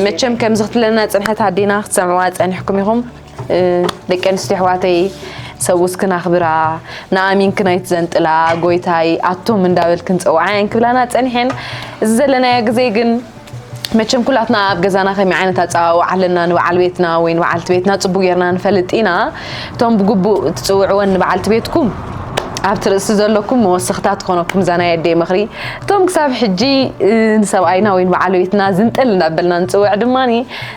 መቸም ከምዚ ክትብለና ጸንሐት ኣዴና ክትሰምዕዋ ጸኒሕኩም ኢኹም። ደቂ ኣንስትዮ ኣሕዋተይ፣ ሰብኡስ ክናኽብራ ንኣሚንክን ኣይትዘንጥላ፣ ጎይታይ ኣቱም እንዳበልክን ጸውዓየን ክብላና ጸኒሐን። እዚ ዘለናዮ ግዜ ግን መቸም ኩላትና ኣብ ገዛና ከመይ ዓይነት ኣጸዋውዓ ኣለና ንበዓል ቤትና ወይ ንበዓልቲ ቤትና ጽቡቅ ጌርና ንፈልጥ ኢና። እቶም ብግቡእ ትጽውዕወን ንበዓልቲ ቤትኩም ኣብቲ ርእሲ ዘለኩም መወሰኽታት ክኾነኩም እዛ ናይ ኣደይ ምኽሪ። እቶም ክሳብ ሕጂ ንሰብኣይና ወይ ንበዓል ቤትና ዝንጥል እንዳበልና ንጽውዕ ድማኒ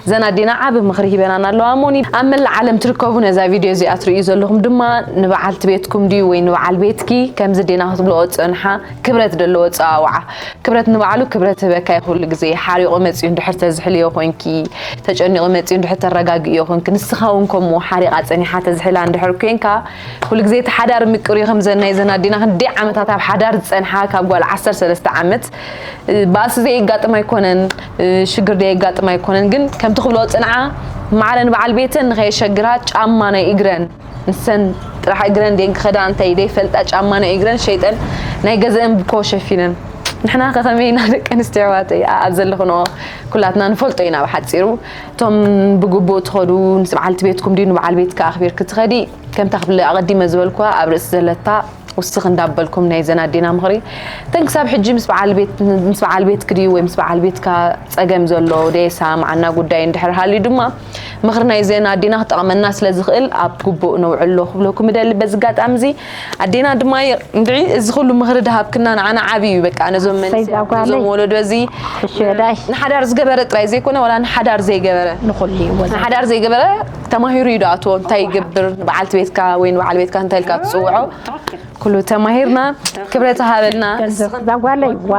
ዘን ኣዴና ዓቢ ምኽሪ ሂበናና ኣለዋ እሞኒ። ኣብ መላእ ዓለም ትርከቡ ነዛ ቪድዮ እዚኣ ትርእዩ ዘለኹም ድማ ንበዓልቲ ቤትኩም ድዩ ወይ ንበዓል ቤትኪ ከምዚ ኣዴና ክትብልኦ ዝጸንሓ ክብረት ዘለዎ ኣጸዋውዓ። ክብረት ንባዕሉ ክብረት ህበካ እዩ። ኩሉ ግዜ ሓሪቑ መጺኡ እንድሕር ተዝሕልዮ ኮንኪ፣ ተጨኒቑ መጺኡ እንድሕር ተረጋግእዮ ኮንኪ፣ ንስኻ እውን ከምኡ ሓሪቓ ጸኒሓ ተዝሕላ እንድሕር ኮንካ፣ ኩሉ ግዜ እቲ ሓዳር ምቅር እዩ። ከምዘን ናይ ዘን ኣዴና ክንደይ ዓመታት ኣብ ሓዳር ዝጸንሓ ካብ ጓል ዓሰርተ ሰለስተ ዓመት ባእሲ ዘየጋጥም ኣይኮነን፣ ሽግር ዘየጋጥም ኣይኮነን። ግን ከምቲ ክብሎ ጽንዓ ማዕረ ንበዓል ቤተን ንኸየሸግራ ጫማ ናይ እግረን ንሰን ጥራሕ እግረን ደን ክኸዳ እንታይ ደይፈልጣ ጫማ ናይ እግረን ሸይጠን ናይ ገዘአን ብኮ ሸፊነን። ንሕና ከኸመይ ኢና ደቂ ኣንስትዮ ኣሕዋተይ ኣብ ዘለኽንኦ ኩላትና ንፈልጦ ኢና። ብሓፂሩ እቶም ብግቡእ ትኸዱ ምስ በዓልቲ ቤትኩም ድዩ ንበዓል ቤትካ ኣኽቢርኪ ትኸዲ ከምታ ክብል ኣቐዲመ ዝበልኩዋ ኣብ ርእሲ ዘለታ ውስኽ እንዳበልኩም ናይ ዘን ኣዴና ምኽሪ። እተን ክሳብ ሕጂ ምስ በዓል ቤት ምስ በዓል ቤትኪ ድዩ ወይ ምስ በዓል ቤትካ ጸገም ዘሎ ደየሳ መዓና ጉዳይ እንድሕር ሃልዩ ድማ ምኽሪ ናይ ዘን ኣዴና ክጠቕመና ስለ ዝኽእል ኣብ ግቡእ ነውዕሎ ክብለኩም እደሊ። በዚ ኣጋጣሚ እዚ ኣዴና ድማ እንድዒ እዚ ኩሉ ምኽሪ ድሃብክና ንዓና ዓቢ እዩ። በቃ ነዞም መንእሰያት ነዞም ወለዶ እዚ ንሓዳር ዝገበረ ጥራይ ዘይኮነ ዋላ ንሓዳር ዘይገበረ ንኹሉ እዩ ወዛ ንሓዳር ዘይገበረ ተማሂሩ እዩ ዶ ኣቶ እንታይ ይገብር ንበዓልቲ ቤትካ ወይ ንበዓል ቤትካ እንታይ ኢልካ ትጽውዖ ኩሉ ተማሂርና ክብረት ሃበልና። ገንዘብ ዛጓለይ ዋ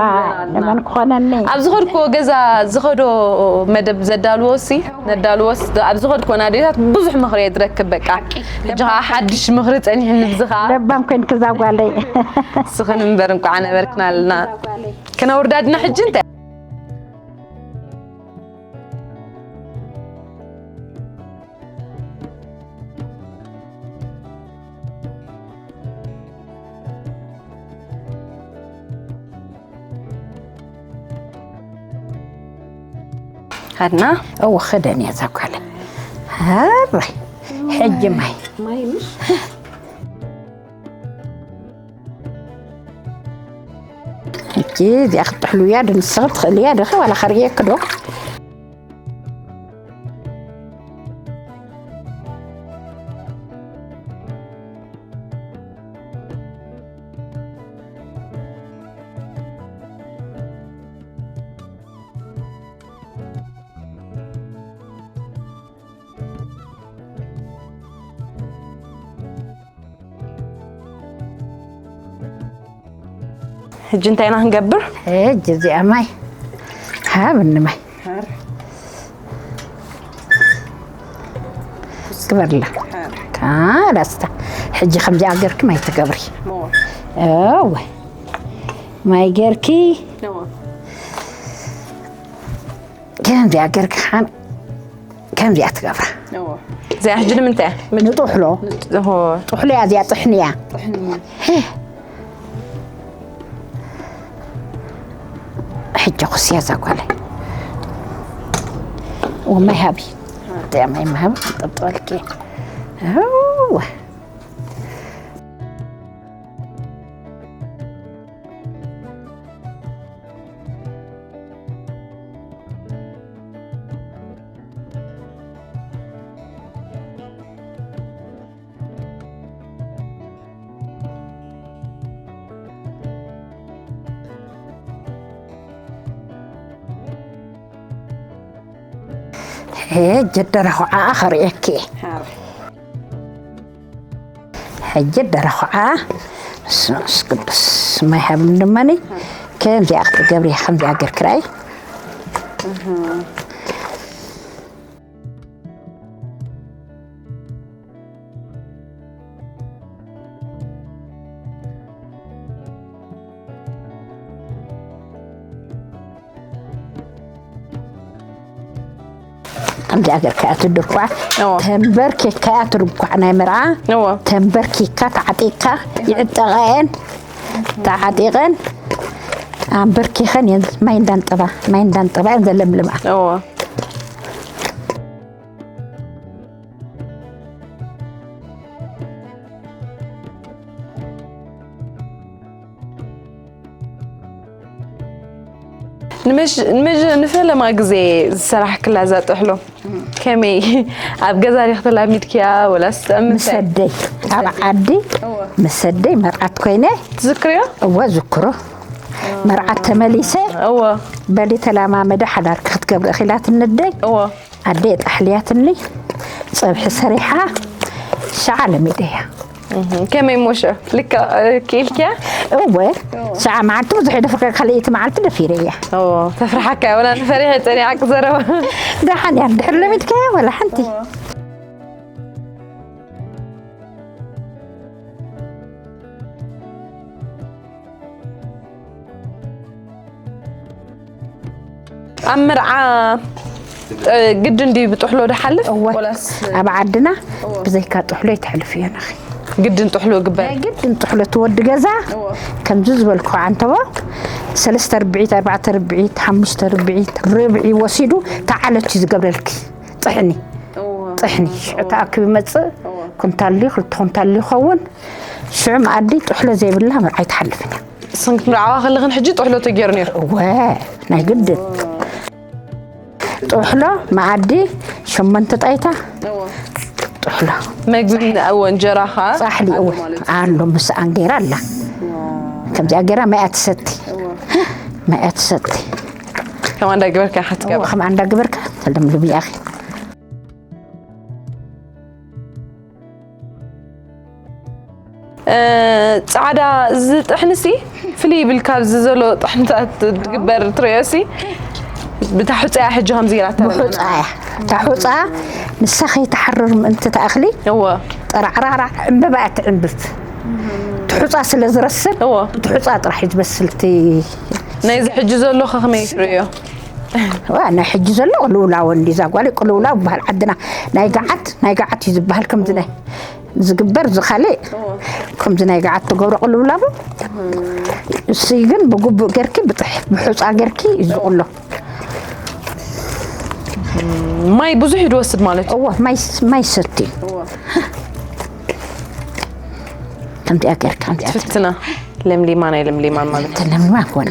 ለመን ክኾነኒ ኣብ ዝኸድኩዎ ገዛ ዝኸዶ መደብ ዘዳልዎ ሲ ነዳልዎ ስ ኣብ ዝኸድኩዎ ናዴታት ብዙሕ ምኽሪ እየ ዝረክብ። በቃ ሕጂ ከዓ ሓድሽ ምኽሪ ጸኒሕኒ እዚ ከዓ ለባም ኮይንኪ ዛጓለይ። ስኽን እምበር እንቋዕ ነበርክናልና። ክነውርዳ ድና ሕጂ እንታይ ሃድና እወ ኸደን እያ ዛጓለ ሃራይ ሕጂ ማይ ማይ ምሽ ሕጂ እዚኣ ክትጥሕሉ እያ ድንስኽር ትኽእል እያ ድኸ ዋላ ኸርእየክ ዶ ሕጂ እንታይ ኢና ክንገብር? ሕጂ እዚኣ ማይ ሃብኒ ማይ ግበርላ። ካላስታ ሕጂ ከምዚኣ ገርኪ ማይ ትገብሪ። እወ ማይ ገርኪ ከምዚኣ ገርኪ ሓን ከምዚኣ ትገብራ። እዚኣ ሕጂ ንምንታይ እያ? ንጥሕሎ። ጥሕሎ እያ እዚኣ ጥሕኒ እያ። ሕጂ ኩስያ እዛ ጓለይ ወማይ ሃቢ እዚኣ ማይ ማሃቢ ጠብጠልኪ ሕጂ ደረኹዓ ኸርእየኪ ሕጂ ደረኹዓ ስስ ቅዱስ ማይ ሃብም ድማኒ ከምዚኣ ክትገብሪ ከምዚኣ ገርክራይ ከምዚኣ ጌርካ እያ ትድርኳዕ። እዎ። ተንበርኪካ እያ ትድኳዕ ናይ መርዓ። እዎ። ተንበርኪካ ተዓጢቕካ ይዕጠቓ እየን። ተዓጢቐን ኣንበርኪኸን እየን ማይ እንዳንጠባ፣ ማይ እንዳንጠባ እየን ዘለምልማ። እዎ። ንመሽ-፣ ንመሽ-፣ ንፈለማ ግዜ ዝሰራሕክላ እዛ ጥሕሎ፣ ከመይ ኣብ ገዛ ዲኺ ተላሚድክያ ወላስ ኣብ ምስ ምንታይ? ኣደይ ኣብ ዓዲ እወ። ምስ ኣደይ መርዓት ኮይነ ትዝክርዮ? እወ ዝክሮ። መርዓት ተመሊሰ እወ። በሊ ተላማመደ ሓዳርኪ ክትገብሪ እኺላትኒ ኣደይ። እወ። ኣደይ ኣጥሕልያትኒ ጸብሒ ሰሪሓ ሸዓ ለሚደያ። እህ፣ ከመይ እሞ ሽዑ? ልክዕ፣ እ፣ ክኢልክያ? እወ፣ ሸዓ መዓልቲ ብዙሕ ደፍረ ካልኣይቲ መዓልቲ ደፊረያ። ኦ፣ ተፍርሓካ እያ። ወላ ንፈሪሐ ጸኒሓ ክዘረባ። ደሓን እያ፣ ድሕሪ ለሚድካያ ወላ ሓንቲ። ኣብ መርዓ፣ እ፣ ግድን ድዩ ብጥሕሎ ድሓልፍ? እወ። ወላስ ኣብ ዓድና እወ። ብዘይካ ጥሕሎ ይትሕልፍ እዮ ነኺ። ግድን ጥሕሎ ግበር። ናይ ግድን ጥሕሎ እቲ ወዲ ገዛ እወ። ከምዚ ዝበልኩ ዓንተቦ ሰለስተ ርብዒት፣ ኣርባዕተ ርብዒት፣ ሓሙሽተ ርብዒት፣ ርብዒ ወሲዱ ተዓለት እዩ ዝገብረልኪ። ጥሕኒ። እወ። ጥሕኒ። ሽዑ ተኣኪቡ ይመጽእ። እወ። ኩንታል ድዩ፣ ክልተ ኩንታል ድዩ ይኸውን። ሽዑ መኣዲ ጥሕሎ ዘይብላ መርዓ ኣይትሓልፍን እያ። ንስኽን ክትምርዓዋ ከለኽን ሕጂ ጥሕሎ ተገይሩ ነይሩ? እወ፣ ናይ ግድን። ጥሕሎ መኣዲ ሸሞንተ ጣይታ እወ። ጥሕሎ። መግቢ እወ፣ እንጀራ ኸዓ? ጻሕሊ፣ ኣሎ እወ፣ ማለት እዩ። ኣሎ፣ ምስኣን ገይራ ኣላ። ዋው። ከምዚኣ ገይራ ማይ ኣትሰቲ። እወ። ማይ ኣትሰቲ። ከምኣ እንዳገበርካ እወ፣ ክትገብር። ከምኣ እንዳገበርካ ተለምልም እያ። እ፣ ጻዕዳ እዚ ጥሕንሲ ፍልይ ይብል ካብዚ ዘሎ ጥሕንታት ትግበር ትርእዮሲ። ብታ ሑጻ እያ ሕጂ ከምዚ ኢላታ። ብሑጻ እያ። እታ ሑጻ ንሳ ከይትሓርር ምእንቲ ትኣኽሊ እወ። ጠራዕራዕራዕ ዕምበባ እያ ትዕምብብ። እቲ ሑጻ ስለ ዝረስን እወ። እቲ ሑጻ ጥራሕ እዩ ዝበስል እቲ ናይዚ ሕጂ ዘሎ ከ ከመይ ትርእዮ? ዋ፣ ናይ ሕጂ ዘሎ ቅልውላው እንዲ እዛ ጓል ቅልውላው ይበሃል ዓድና። ናይ ገዓት፣ ናይ ገዓት እዩ ዝበሃል ከምዚ ናይ ዝግበር እዚ ካልእ እወ። ከምዚ ናይ ገዓት ትገብሮ ቅልውላው። እሱ ግን ብግቡእ ጌርኪ ብጥሕ-፣ ብሑጻ ጌርኪ እዩ ዝቕሎ። ማይ ብዙሕ እዩ ዝወስድ ማለት እዩ? እወ፣ ማይ ስ-፣ ማይ ሰቲ። እወ። ከምዚኣ ጌርካ፣ ከምዚኣ ትፍትና። ለምሊማ ናይ ለምሊማን ማለት እዩ። ለምሊማ ኮነ።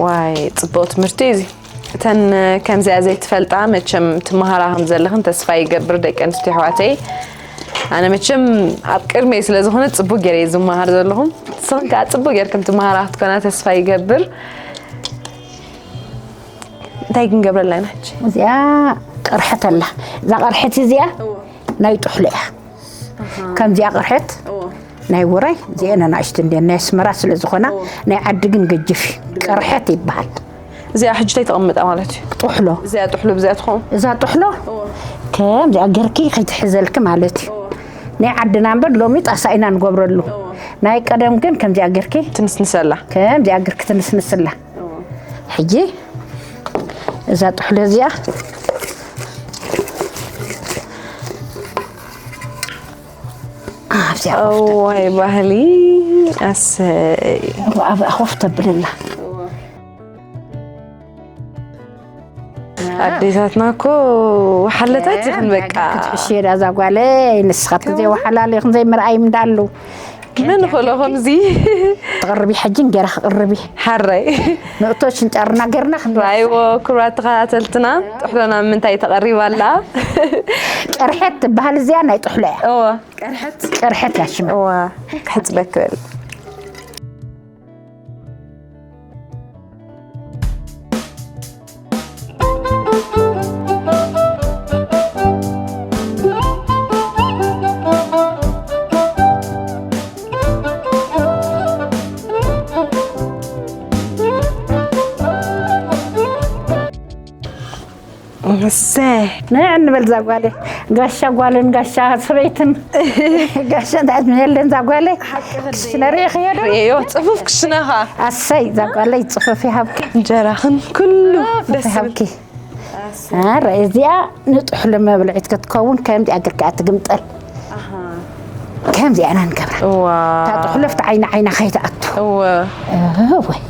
ዋይ፣ ጽቡቕ ትምህርቲ እዩ እዚ። እተን ከምዚኣ ዘይትፈልጣ መቸም ትመሃራ ከም ዘለኽን ተስፋ ይገብር፣ ደቂ ኣንስትዮ ኣሕዋተይ። ኣነ መቸም ኣብ ቅድመይ ስለ ዝኾነ ጽቡቕ ገይረ እየ ዝመሃር ዘለኹ። ንስኽን ከኣ ጽቡቕ ጌርክን ትመሃራ ክትኮና ተስፋ ይገብር። እንታይ ክንገብረላ ኢና ሕጂ? እዚኣ ቅርሕት ኣላ። እዛ ቅርሕት እዚኣ እወ። ናይ ጥሕሎ እያ። ኣሃ። ከምዚኣ ቅርሕት እወ። ናይ ውራይ፣ እዚአን ኣናእሽቱ እንድየን፣ ናይ ኣስመራ ስለ ዝኾና፣ እወ። ናይ ዓዲ ግን ገጅፍ እዩ። ቅርሕት ይበሃል። እዚኣ ሕጂ እንታይ ተቐምጣ ማለት እዩ? ጥሕሎ። እዚኣ ጥሕሎ ብዚኣ ትኸውን? እዛ ጥሕሎ እወ። ከምዚኣ ገርኪ ከይትሕዘልኪ ማለት እዩ። እወ። ናይ ዓድና እምበር ሎሚ ጣሳ ኢና ንገብረሉ። እወ። ናይ ቀደም ግን ከምዚኣ ገርኪ ትንስንሰላ። ከምዚኣ ገርኪ ትንስንስላ። እወ። ሕጂ እዛ ጥሕሎ እዚኣ ኣብዚኣ ኮፍ ተብል። እዋይ ባህሊ፣ ኣሰይ። እዋ፣ ኣብኣ ኮፍ ተብለላ። ኣዴታትና እኮ ወሓለታት ኢኽን በቃ። ክትሕሽየ ዳ እዛ ጓለይ፣ ንስኻትኪ ዘይወሓላሉ ኢኽን ዘይምርኣይ እንዳሉ። መን ኾሎ ከምዚ? ትቕርቢ ሕጂ እንጌራ ክቕርቢ። ሓራይ። ንእቶ ሽንጫርና ጌርና ክንበልዕ። ራይዎ፣ ክቡራት ተኸታተልትና፣ ጥሕሎና ምንታይ ተቐሪባ ኣላ? ቅርሐት ትበሃል እዚኣ ናይ ጥሕሎ እያ። እወ። ቅርሐት? ቅርሐት እያ ሽማ። እወ፣ ክሕጽበክ በል። እሰይ። ንዕ እንበል እዛ ጓለይ። ጋሻ ጓልን ጋሻ ሰበይትን። ጋሻ እንታይ ምን የለን ዛጓለይ። ክሽነሪ ይኸየዱ። ዮ ጽፉፍ ክሽነኻ ኣሰይ ዛጓለይ ጽፉፍ ይሃብኪ። እንጀራኽን ኩሉ ደስ ዝብል። ይሃብኪ። ኣረ እዚኣ ንጥሕሎ መብልዒት ክትከውን ከምዚኣ ግርካ ትግምጠል። ከምዚኣ ኢና ንገብራ። እዋ እታ ጥሕሎ ኣብቲ ዓይኒ ዓይና ከይትኣቱ። እወ ወይ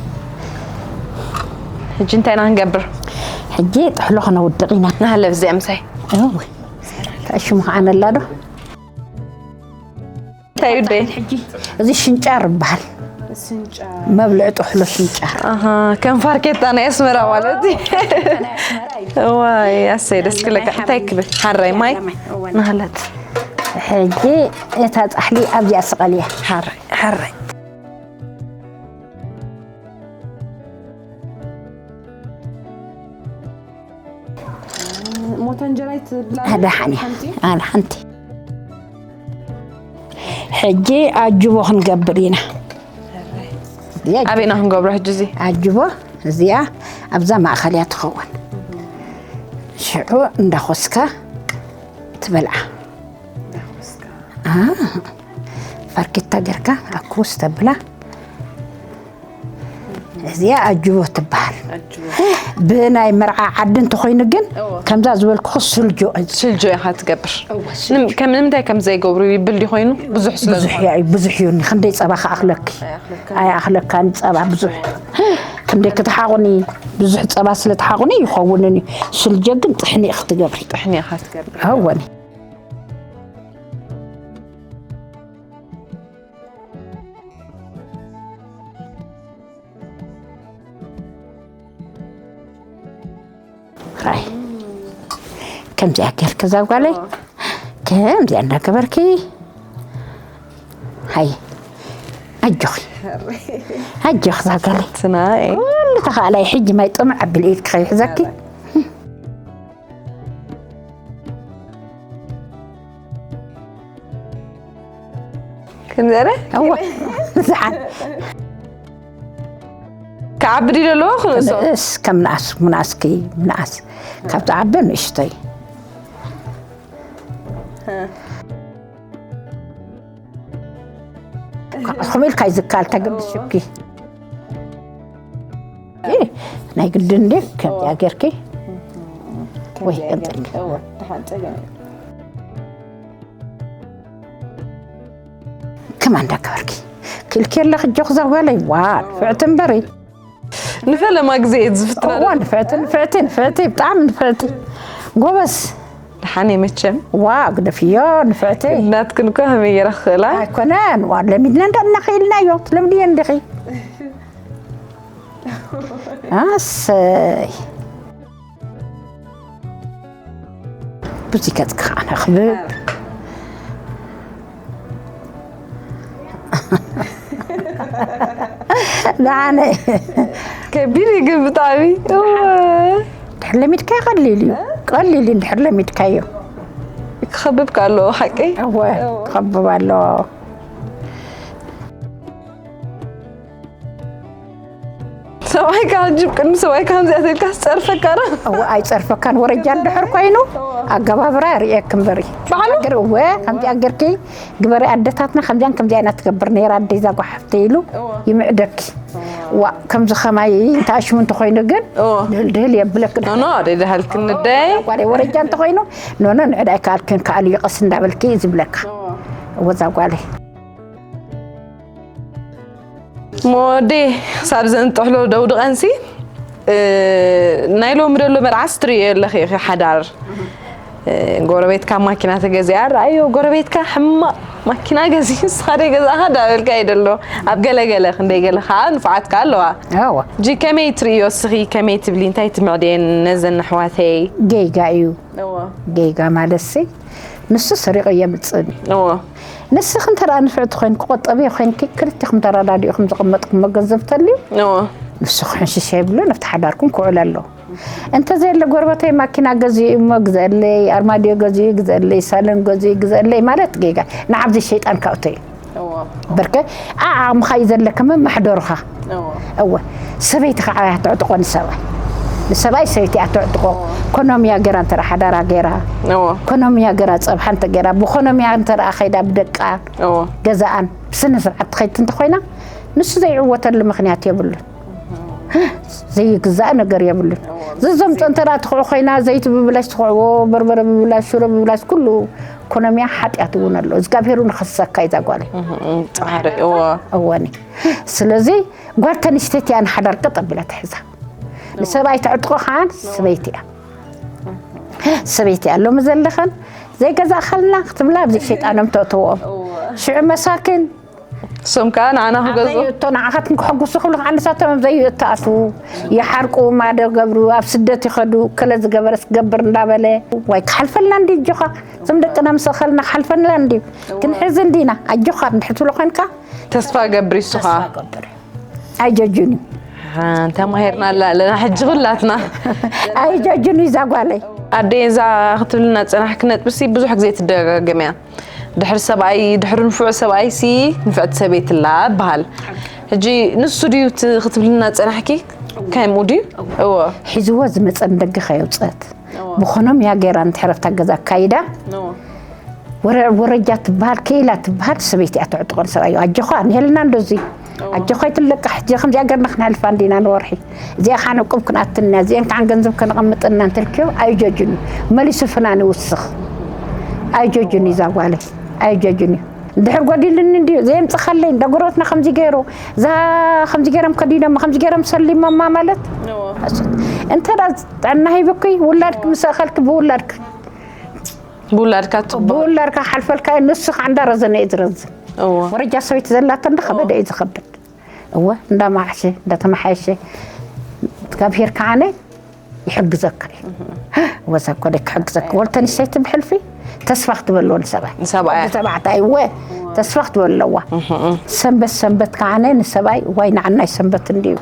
ሕጂ እንታይ ኢና ክንገብር? ሕጂ ጥሕሎ ክነውድቕ ኢና። ንሃለፍ እዚኣ ምሳይ ወይ ታሽሙ ከዓነላ ዶ? እንታይ ዩ ደይ? እዚ ሽንጫር ይበሃል። መብልዒ ጥሕሎ ሽንጫር። ኣሃ ከም ፋርኬታ ናይ ኣስመራ ማለት እዩ። ዋይ ኣሰይ ደስ ክለካ። እንታይ ክብል ሓራይ ማይ ናህለት። ሕጂ እታ ፃሕሊ ኣብዚኣ ስቐልያ። ሓራይ ሓራይ ሞታ እንጀራ ይትብላ ኣድሓኒ ኣድሓንቲ። ሕጂ ኣጅቦ ክንገብር ኢና። ኣበይና ክንገብሮ ሕጂ እዚ? ኣጅቦ እዚኣ ኣብዛ ማእኸል እያ ትኸውን። ሽዑ እንዳኾስካ ትበልዓ። ፋርኬታ ጌርካ ኣብ ክውስ ተብላ። እዚኣ ኣጅቦ ትበሃል። ብናይ መርዓ ዓዲ እንተኾይኑ ግን ከምዛ ዝበልኩኹ ስልጆ ስልጆ ኢኻ ትገብር። ከም ንምንታይ ከም ዘይገብሩ ይብል ዲኾይኑ ብዙሕ ስለ ብዙሕ እያ ብዙሕ እዩ። ክንደይ ፀባ ክኣኽለኪ ኣይኣኽለካን ፀባ ብዙሕ። ክንደይ ክትሓቑኒ ብዙሕ ፀባ ስለ ትሓቑኒ ይኸውንን እዩ። ስልጆ ግን ጥሕኒ ክትገብሪ ጥሕኒ ኢኻ ትገብር። ኣወኒ ራይ ከምዚኣ ጌርኪ እዛ ጓለይ ከምዚኣ እንዳገበርኪ ሃይ ኣጆኺ ኣጆኺ እዛ ጓለይ ትናይ ኩሉ ተኻእላይ ሕጂ ማይ ጥምዕ ኣቢል ኢድኪ ከይሕዘኪ ከምዘረ እዋ ዝሓን ክዓቢ ድዩ ዘለዎ ክንእሶ ንእስ ከም ንኣስ ምንኣስኪ ምንኣስ ካብ ዝዓቢ ንእሽተይ ከምኡ ኢልካ ይዝካል ተገድስ ሽብኪ ናይ ግድን እንዴ ከምዚኣ ጌርኪ ወይ ቅንጥልኪ ከማ እንዳገበርኪ ክልኪ ኣለኺ እጆ ክዛ ጓለይ ዋ ንፍዕቲ እምበሪ ንፈለማ ግዜ እየ ዝፍትና እዋ ንፍዕቲ ንፍዕቲ ንፍዕቲ ብጣዕሚ ንፍዕቲ ጎበዝ ደሓን እየ መቸም ዋ ግደፍዮ ንፍዕቲ ናትክን እኮ ከመይ ገይረ ክኽእላ ኣይኮነን ዋ ለሚድና እንዳ እናኽኢልናዮ ትለምድዮ እንዲኺ ኣሰይ ብዙ ገጽ ከዓ ነኽብብ ደሓነ ከቢድ እዩ ግን ብጣዕሚ እወ ድሕር ለሚድካዮ ቀሊል እዩ ቀሊል እዩ ድሕር ለሚድካዮ ክኸብብ ከ ኣለዎ ሓቀይ እወ ክኸብብ ኣለዎ ሰብኣይካ ሕጂ ቅድሚ ሰብኣይካ ከምዚኣ ተልካ ዝፀርፈካ ዶ እወ ኣይፀርፈካን ወረጃ እንድሕር ኮይኑ ኣገባብራ ርእየክ እምበሪ ባዕሉ እወ ከምዚኣ ገርኪ ግበሪ ኣደታትና ከምዚኣን ከምዚኣ ኢና ትገብር ነይራ ኣደይ እዛ ጓሓፍተይ ኢሉ ይምዕደኪ ዋ ከምዚ ኸማይ ተኣሽሙ እንተኾይኑ ግን እወ ድህል ድህል የብለክ ኖኖ ደይደሃልክን ንደይ ጓደይ ወረጃ እንተኾይኑ ኖኖ ንዕድ ኣይከኣልክን ከኣሉ ይቐስ እንዳበልኪ እዩ ዝብለካ እወ እዛ ጓለይ ሞዴ ክሳብ ዘንጥሕሎ ደውድቐንሲ ናይ ሎሚ ደሎ መርዓስ ትርእዮ ኣለኺ ኢኺ ሓዳር ጎረቤትካ ማኪና ተገዚኣ ረኣዮ ጎረቤትካ ሕማቕ ማኪና ገዚኡ ንስኻ ደይ ገዛእኻ ዳበልካ እዩ ደሎ ኣብ ገለገለ ክንደይ ገለ ከዓ ንፉዓት ከዓ ኣለዋ ኣዋ ጂ ከመይ ትርእዮ እስኺ ከመይ ትብሊ እንታይ ትምዕድየን ነዘን ኣሕዋተይ ጌጋ እዩ ጌጋ ማለት ሲ ንሱ ሰሪቑ የምፅእን እዩ እዎ ንስኺ እንተ ደኣ ንፍዕቲ ኮይንኪ ቆጠቢ ኮይንኪ ክልቲኹም ተረዳዲእኹም ዝቐመጥኩሞ ገንዘብ ተልዩ እዎ ንሱ ክሕንሽሽ የብሉን ኣብቲ ሓዳርኩም ክውዕል ኣለዎ እንተዘየለ ጎረበተይ ማኪና ገዚኡ እሞ ግዘአለይ ኣርማድዮ ገዚኡ ግዘአለይ ሳሎን ገዚኡ ግዘአለይ ማለት ጌጋ ንዓብዚ ሸይጣን ካውተይ እዎ በርከ ዓዓቕምኻ እዩ ዘለካ መማሕደሩኻ እዎ እወ ሰበይቲ ከዓ እያ ተዕጥቆ ንሰብኣይ ንሰብኣይ ሰበይቲ እያ ተዕጥቆ። ኮኖምያ ገይራ እንተ ሓዳራ ገይራ፣ እዎ ኮኖምያ ገይራ ጸብሓ እንተ ገይራ፣ ብኮኖምያ እንተ ከይዳ ብደቃ እዎ ገዛኣን ብስነ ስርዓት ትኸይድ እንተኾይና፣ ንሱ ዘይዕወተሉ ምኽንያት የብሉን። ዘይግዛእ ነገር የብሉን። ዘዘምጾ እንተ ትኽዑ ኮይና፣ ዘይቲ ብብላሽ ትኽዕዎ፣ በርበረ ብብላሽ፣ ሽሮ ብብላሽ፣ ኩሉ ኮኖምያ ሓጢኣት እውን ኣሎ። እግዚኣብሄር እውን ክኸስሰካ እዩ እዛ ጓለይ። ጻዕሪ እዎ እወኒ። ስለዚ ጓል ተንስተይቲ እያ ንሓዳር ቀጥ ኣቢላ ትሕዛ። ንሰብኣይ ተዕጥቆ ከዓ ሰበይቲ እያ። ሰበይቲ እያ። ሎሚ ዘለኸን ዘይገዛእኸልና ክትብላ ኣብዚ ሸይጣኖም ተእትዎም። ሽዑ መሳኪን እሶም ከዓ ንዓና ክገዝኡ ዘይእቶ ንዓኻትኩም ክሕጉሱ ክብሉ ከዓ ንሳቶም ዘይእተኣትዉ ይሓርቁ ማዶ ገብሩ ኣብ ስደት ይኸዱ ከለ ዝገበረስ ክገብር እንዳበለ ዋይ ክሓልፈልና እንዲ እጆኻ እዞም ደቅና ምስ ኣኸልና ክሓልፈልና እንዲ ክንሕዝ እንዲና ኣጆኻ እንድሕር ትብሎ ኮንካ ተስፋ ገብር ይሱኻ ገብር ኣይጀጁን እዩ ተማሂርና ኣላ ኣለና ሕጂ ኩላትና ኣይጀጁን እዩ እዛ ጓለይ ኣደ እዛ ክትብልና ፀናሕኪ ነጥብሲ ብዙሕ ግዜ ትደጋገም እያ ድሕሪ ሰብኣይ ድሕሪ ንፉዕ ሰብኣይ ሲ ንፍዕቲ ሰበይቲ ላ በሃል ሕጂ ንሱ ድዩ እቲ ክትብልና ፀናሕኪ ከምኡ ድዩ እዎ ሒዝዎ ዝመፀ ንደገ ከየውፀት ብኾኖም እያ ገይራ ንትሕረፍታ ገዛ ኣካይዳ ወረ- ወረጃ ትበሃል ክኢላ ትበሃል ሰበይቲ እያ ተዕጥቆ ንሰብኣዩ ኣጆኻ ንሄልና እንዶ እዚ ኣጆኻ ይትለቃ ሕጂ ከምዚኣ ገርና ክነሕልፋ እንዲና ንወርሒ እዚኣ ከዓ ንዕቁብ ክንኣትልና እዚአን ከዓ ገንዘብ ከነቐምጥና እንተልክዮ ኣይጀጅን እዩ መሊሱ ፍናን ይውስኽ ኣይጀጅን እዩ እዛ ጓለይ ኣይጀጅን እዩ እንድሕር ጎዲልኒ እንድዩ ዘየምፅኻለይ እንዳ ጎረበትና ከምዚ ገይሩ እዛ ከምዚ ገይሮም ከዲኖማ ከምዚ ገይሮም ሰሊሞማ ማለት እንተ ጥዕና ሂብኩ ውላድክ ምስ ኣኸልክ ብውላድክ ብውላድካ ትቦ ብውላድካ ሓልፈልካ ንሱ ከዓ እንዳረዘነ እዩ ዝረዝን እዎ ወረጃ ሰበይቲ ዘላቶ እንዳኸበደ እዩ ዝኸብድ እወ እንዳማሓሸ እንዳተመሓየሸ እግዚኣብሄር ከዓነ ይሕግዘካ እዩ ወዛ ኮደ ክሕግዘካ ወልተ ንሰይቲ ብሕልፊ ተስፋ ክትበልዎ ንሰብኣይ ንሰብኣያ ተባዕታይ እወ ተስፋ ክትበል ኣለዋ ሰንበት ሰንበት ከዓነ ንሰብኣይ ዋይ ንዓናይ ሰንበት እንድዩ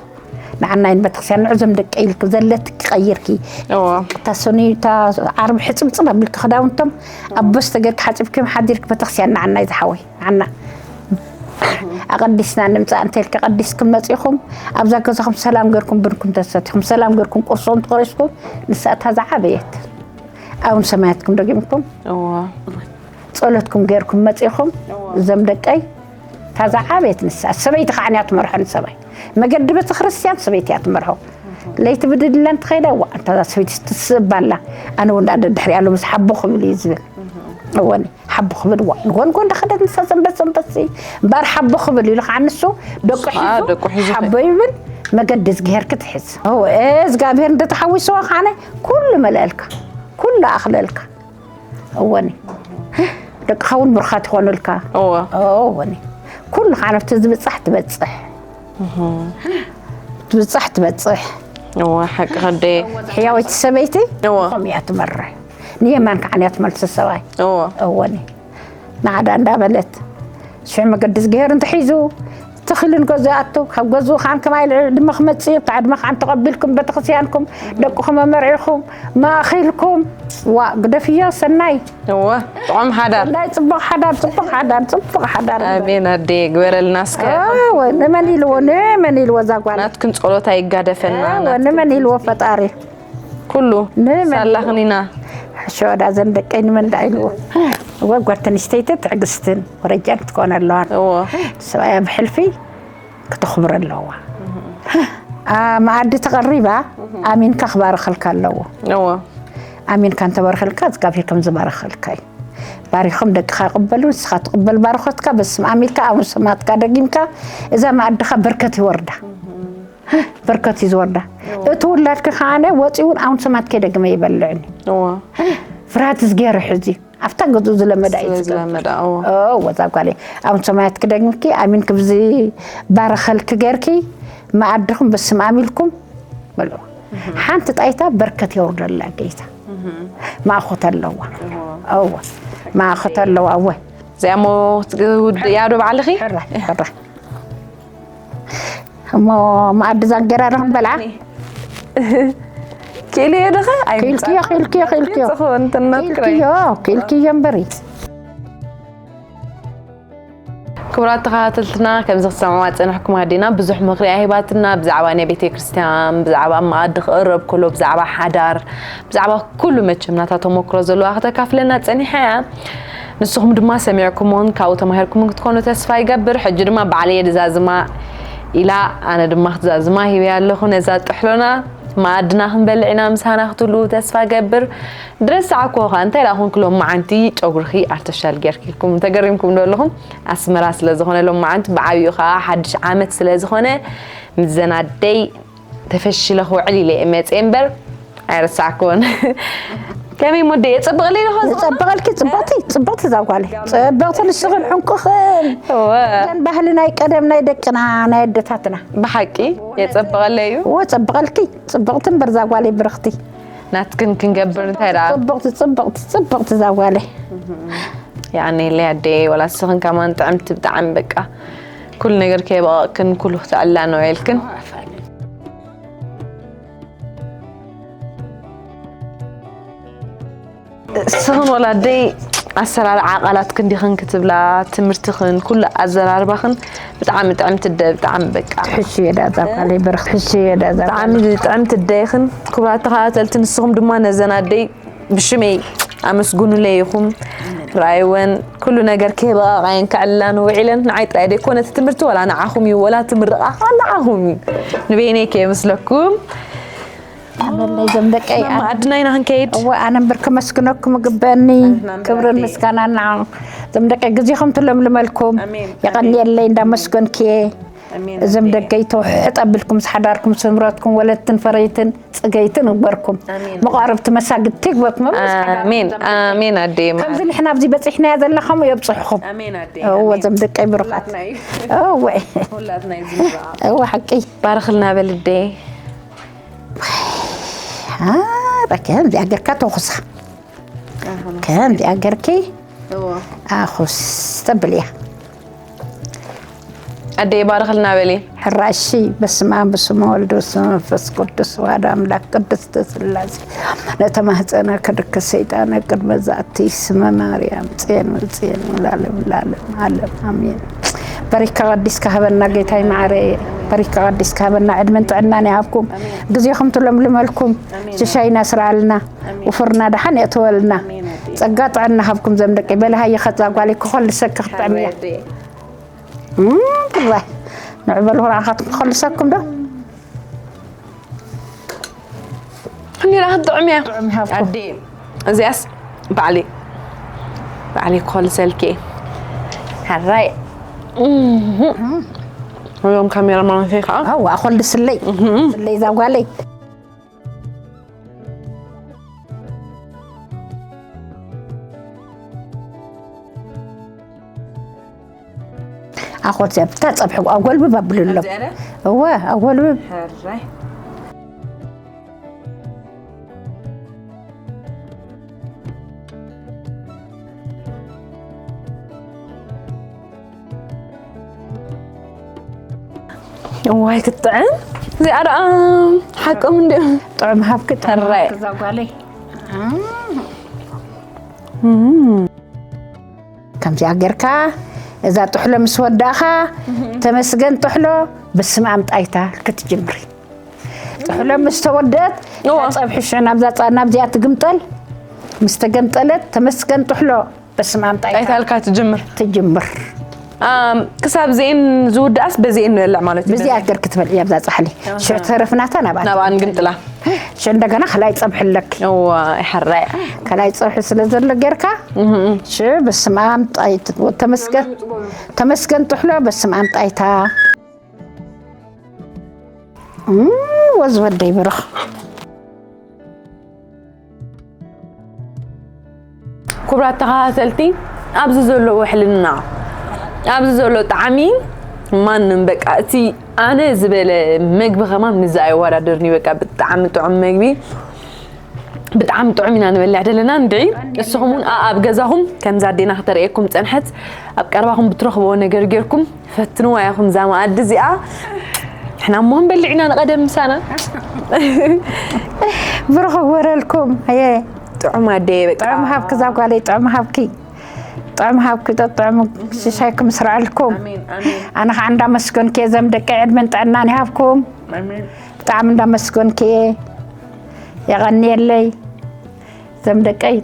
ንዓናይ ንቤተክርስትያን ንዕዞም ደቂ ኢልክ ዘለትክ ቀይርኪ እዎ እታ ሰኑይ እታ ዓርቢ ሕፅብፅብ ኣቢልኪ ክዳውንቶም ኣቦ ዝተገርኪ ሓፂብኪ ሓዲርኪ ቤተክርስትያን ንዓናይ ዝሓወይ ንዓና ኣቐዲስና ንምፃእ እንተልኪ ቀዲስኩም መፂኹም ኣብዛ ገዛኹም ሰላም ገርኩም ብንኩም ተሰቲኹም ሰላም ገርኩም ቁርሶም ተቆሪስኩም ንሳ እታ ዝዓበየት ኣቡን ሰማያትኩም ደጊምኩም እዎ ጸሎትኩም ገርኩም መጺኹም እዞም ደቀይ ታዛ ዓቤት ንሳ ሰበይቲ ከዓ እያ ትመርሖ ንሰባይ መገዲ ቤተ ክርስቲያን ሰበይቲ እያ ትመርሖ ለይቲ ብድድለን ትኸይዳ ዋ እንታ ሰበይቲ ትስእባላ ኣነ እውን ዳ ድሕሪ ኣሎ ምስ ሓቦ ክብል እዩ ዝብል እወኒ ሓቦ ክብል ዋ ንጎንጎ እንዳኸደት ንሳ ሰንበት ሰንበት እምበኣር ሓቦ ክብል ኢሉ ከዓ ንሱ ደቁ አ፣ ደቁ ሒዙ ሓቦ ይብል መገዲ እዝግሄር ክትሕዝ እዝጋብሄር እንተተሓዊስዎ ከዓ ኩሉ መልአልካ ኩሉ ኣኽለልካ እወኒ ደቅኻ እውን ብሩኻት ይኾኑልካ እዎ እወኒ ኩሉ ከዓ ነብቲ ዝብፃሕ ትበፅሕ ትብፃሕ ትበፅሕ እዎ ሓቂ ከደ ሕያወይቲ ሰበይቲ እዎ ከም እያ ትመርሕ ንየማን ከዓ እያ ትመልስ ሰባይ እዎ እወኒ ንዓዳ እንዳበለት ሽዑ መገዲ ዝገሄር እንተሒዙ ትኽልን ገዝኡ ኣቱ ካብ ገዝኡ ከዓ ከማይ ድማ ክመፅእ እዩ ከዓ ድማ ከዓ እንተቐቢልኩም ቤተክርስትያንኩም ደቅኹም ኣመርዒኹም ማእኺልኩም ዋ ግደፍዮ ሰናይ እዎ ጥዑም ሓዳር ሰናይ ፅቡቕ ሓዳር ፅቡቕ ሓዳር ፅቡቕ ሓዳር ኣሜን ኣዴ ግበረልና እስከ ኣወ ንመን ኢልዎ ንመን ኢልዎ እዛ ጓል ናትክን ጸሎት ኣይጋደፈና ኣወ ንመን ኢልዎ ፈጣሪ ኩሉ ንመን ሳላኽን ኢና ሸወዳ ዘን ደቀይ ንመን ዳ ኢልዎ እወ ጓል ተንስተይቲ ትዕግስትን ወረጃን ክትኮን ኣለዋ እዎ ሰብኣያ ብሕልፊ ክተኽብር ኣለዋ ኣ፣ መኣዲ ተቐሪባ ኣሚንካ ክባርኸልካ ኣለዎ እዎ ኣሚንካ እንተባርኸልካ እግዚኣብሔር ከም ዝባርኸልካ እዩ ባሪኾም ደቅኻ ቅበሉ ንስኻ ትቕበል ባርኾትካ በስም ኣሚልካ ኣሙን ሰማትካ ደጊምካ እዛ መኣድኻ በርከት ይወርዳ በርከት እዩ ዝወርዳ እቲ ውላድካ ከዓነ ወፂኡ እውን ኣሙን ሰማት ከይደግመ ይበልዕኒ እዎ ፍርሃት ዝገይሩ ሕዚ ኣብታ ገዝኡ ዝለመዳ እዩ ዝገብር ስለዝለመዳ እዎ ወዛ ጓል ኣቡን ሰማያት ክደግምኪ ኣሚን ክብዚ ባረኸልኪ ገርኪ መኣድኹም በስም ኣሚልኩም በልዎ ሓንቲ ጣይታ በርከት የውርደላ ጌታ ማእኾት ኣለዋ እወ ማእኾት ኣለዋ እወ እዚኣ ሞ ክትውድእያ ዶ ባዕልኺ ሕራይ ሕራይ እሞ መኣዲ ዛንጌራ ዶ ክንበልዓ ክኢልዮ ዶ ኸ ክኢልክዮ ክኢልክዮ ክኢልክዮ ጽኹ እንትናት ክራይ ክኢልክዮ ክኢልክዮ እምበሪ ክቡራት ተኸታተልትና፣ ከምዚ ክትሰምዕዋ ዝጸናሕኩም ኣዴና ብዙሕ ምኽሪ እያ ሂባትና፣ ብዛዕባ ናይ ቤተ ክርስቲያን፣ ብዛዕባ መኣዲ ክቕረብ ከሎ፣ ብዛዕባ ሓዳር፣ ብዛዕባ ኩሉ መቸም ናታ ተመክሮ ዘለዋ ከተካፍለና ጸኒሓ እያ። ንስኹም ድማ ሰሚዕኩሞን ካብኡ ተማሂርኩምን ክትኮኑ ተስፋ ይገብር። ሕጂ ድማ ባዕለይ እየ ዝዛዝማ ኢላ፣ ኣነ ድማ ክትዛዝማ ሂበያ ኣለኹ ነዛ ጥሕሎና። መኣድና ክንበልዕ ኢና፣ ምሳና ክትህልዉ ተስፋ ገብር። ድረስ ሰዓኮ ኸኣ እንታይ ደኣ ኮንክ ሎም መዓንቲ ጨጉርኺ ኣርተሻል ጌርኪ ኢልኩም ተገሪምኩም ዶ ኣለኹም? ኣስመራ ስለ ዝኾነ ሎም መዓንቲ ብዓብዩ ኸኣ ሓድሽ ዓመት ስለ ዝኾነ ምስ ዘን ኣደይ ተፈሺለ ክውዕል ኢለ እየ መጽየ እምበር ኣይረሳዕኩዎን። ከመይ ሞደ የጸብቕለይ ዶ ኸዚ? የጸብቐልኪ ጽብቕቲ፣ ጽብቕቲ እዛ ጓለይ። ጽብቕቲ ንስኽን ዕንቁኽን። እወ። እዘን ባህሊ ናይ ቀደም ናይ ደቅና ናይ ኣደታትና። ብሓቂ የጸብቐለይ እዩ። እወ ጸብቐልኪ ጽብቕቲ እምበር እዛ ጓለይ ብርኽቲ። ናትክን ክንገብር እንታይ ደኣ? ጽብቕቲ ጽብቕቲ ጽብቕቲ እዛ ጓለይ። ያኔ ለይ ኣደይ ወላ ስኽን ከማን ጥዕምቲ ብጣዕሚ በቃ ኩሉ ነገር ከየበቐቕክን ኩሉ ክትዕላ ነው ኢልክን። ስኽን ወላደይ ኣሰራርዓ ቃላትክን ዲኽን ክትብላ ትምህርትኽን ኩሉ ኣዘራርባኽን ብጣዕሚ ጥዕምቲ ኣደ ብጣዕሚ በቃ። ትሕሽ እየ ዳ እዛ ጓለይ ብርኽ ትሕሽ እየ ዳ እዛ ብጣዕሚ ጥዕምቲ ኣደ ኢኽን። ክቡራት ተኸታተልቲ ንስኹም ድማ ነዘን ኣደይ ብሽመይ ኣመስግኑለይ ኢኹም። ረኣይወን ኩሉ ነገር ከይበቓቓየን ከዕልላን ውዒለን ንዓይ ጥራይ ደይኮነ እቲ ትምህርቲ ወላ ንዓኹም እዩ ወላ እቲ ምርቓ ንዓኹም እዩ። ንበይነይ ከየመስለኩም ኣነለይ ዘም ደቀይ ማማ ኣድና ኢና ክንከይድ። እወ ኣነ እምበር ከመስግነኩም እግበኒ። ኣህና እምበር ክብርን ኣደይ። ምስጋናን ንዓኹም። ዘም ደቀይ ግዜኹም ትለምልመልኩም። ኣሜን፣ የቐንየለይ ኣሜን። እንዳመስገንክየ። ኣሜን፣ እዞም ኣሜን። ደገይ ተውሕጥ ኣቢልኩም ምስ ሓዳርኩም ስምረትኩም ወለድትን ፈረይትን ጽገይትን እግበርኩም። ኣሜን። መቓርብቲ መሳግድቲ ይግበርኩም። ኣብ ምስ ሓዳርኩም ኣሜን፣ ዘም ደቀይ። ኣሜን ኣደይ መዓር። ከምዚ ንሕና ኣብዚ በጺሕናዮ ዘለኹም የብጽሕኹም። ኣሜን ኣደይ፣ እወ ኣሜን። ዘም ደቀይ ብሩኻት። ሁላትና እዩ። እወ። ሁላትና እዩ ዝምራቕ። እወ ሓቂ። ባርኽልና በል ኣደይ። ኣረ ከምዚኣ ጌርካ ተኹሳ። ኣሃ። ከምዚኣ ጌርኪ እዎ። ኣኹስ ተብል እያ። ኣደይ ባርኽልና በሊ። ሕራሺ በስመ ኣብ በስመ ወልድ በስመ መንፈስ ቅዱስ ዋሕድ ኣምላክ ቅድስት ስላሴ ነተማህፀነ ከድክ ሰይጣነ ቅድመ ዛቲ ስመ ማርያም ጽዮን ጽዮን ላለም ላለም ኣለም ኣሜን። በሪካ ቀዲስካ ሃበና ጌታይ ማዕረ በሪካ ቀዲስካ ሃበና ዕድመን ጥዕናን ይሃብኩም። ግዜኹም ትለምልመልኩም። ሽሻይና ስራልና። ኣሜን። ውፍርና ደሓን የእትወልና። ኣሜን ኣዴ። ጸጋ ጥዕና ሃብኩም ዘም ደቂ በሊ ሃየ ኸዛ ጓለይ ክኸልሰኪ ክትጥዕምያ። ሓረዴ። እም፣ ትባይ። ንዑ በሉ ኹርዓኻትኩም ክኸልሰኩም ዶ? ክንዲ ደኣ ክትጥዕምያ። ጥዑም ሃብኩም። ኣዴ፣ እዚኣስ ባዕሊ፣ ባዕሊ ክኸልሰልኪ። ሓራይ። እም። እም። እዞም ካሜራማናተይ ከዓ። ኣዋ፣ ኣኾል ድስለይ። እም። ስለይ እዛ ጓለይ። ኣኾት ዘብታ ጸብሒ ኣጎልብብ ኣብልሎም። ኣብዚ ኣረ? እወ፣ ኣጎልብብ። ሕራይ። እዋይ ክትጥዕም። እዚኣ ደኣ ሓቆም እንዲኦም። ጥዑም ሃብኪ፣ ጥዑም ተራይ። ሃብኪ እዛ ጓለይ። እም። ከምዚኣ ጌርካ፣ እዛ ጥሕሎ ምስ ወዳእኻ፣ ተመስገን ጥሕሎ፣ በስመ ኣብ ጣይታ ክትጅምሪ። ጥሕሎ ምስ ተወደአት፣ እዋ። እዛ ጸብሒ ሽዑ ናብዛ ጻ-፣ ናብዚኣ ትግምጠል። ምስ ተገምጠለት፣ ተመስገን ጥሕሎ፣ በስመ ኣብ ጣይታ ጣይታ ኢልካ ትጅምር። ትጅምር። ኣም፣ ክሳብ እዚኤን ዝውድኣስ በዚኤን ንበልዕ ማለት እዩ። ብዚኣ ገር ክትበልዕ እያ ኣብዛ ጻሕሊ። ኣሃ። ሽዑ ተረፍናታ ናብኣ ናብኣ ንግምጥላ። ሽዑ እንደገና ካልኣይ ጸብሒ ኣለኪ። እዋ፣ ይሓራይ። ካልኣይ ጸብሒ ስለ ዘሎ ጌርካ፣ እህ፣ እህ። ሽዑ በስመ ኣብ ጣይት-፣ ተመስገን፣ ተመስገን ጥሕሎ በስመ ኣብ ጣይታ። እም፣ ወዝ ወደይ ብሩኽ። ክቡራት ተኸታተልቲ፣ ኣብዚ ዘሎ ውሕልና፣ ኣብዚ ዘሎ ጣዕሚ፣ ማንም በቃ፣ እቲ ኣነ ዝበለ መግቢ ከማን ምዚ ኣይወዳደርን እዩ። በቃ፣ ብጣዕሚ ጥዑም መግቢ፣ ብጣዕሚ ጥዑም ኢና ንበልዕ ዘለና። እንድዒ፣ እስኹም እውን ኣብ ገዛኹም ከምዛ ኣዴና ክተርእየኩም ጸንሐት፣ ኣብ ቀረባኹም ብትረኽብዎ ነገር ጌርኩም፣ ፈትንዋ ኢኹም እዛ መኣዲ እዚኣ። ንሕና እሞ ክንበልዕ ኢና ንቐደም ምሳና። ብሩኽ ግበረልኩም። ኣየ። ጥዑም ኣደየ፣ በቃ። ጥዑም ሃብኪ እዛ ጓለይ፣ ጥዑም ሃብኪ። ጥዑም ሃብኪ፣ ጥዑም ሽሻይኩም ስርዐልኩም። ኣሜን ኣሜን ኣነ ከዓ እንዳመስገንኪ እየ፣ ዘም ደቀይ ዕድመን ጥዕናን ይሃብኩም። ኣሜን። ብጣዕሚ እንዳመስገንኪ እየ። የቐንየለይ ዘም ደቀይ።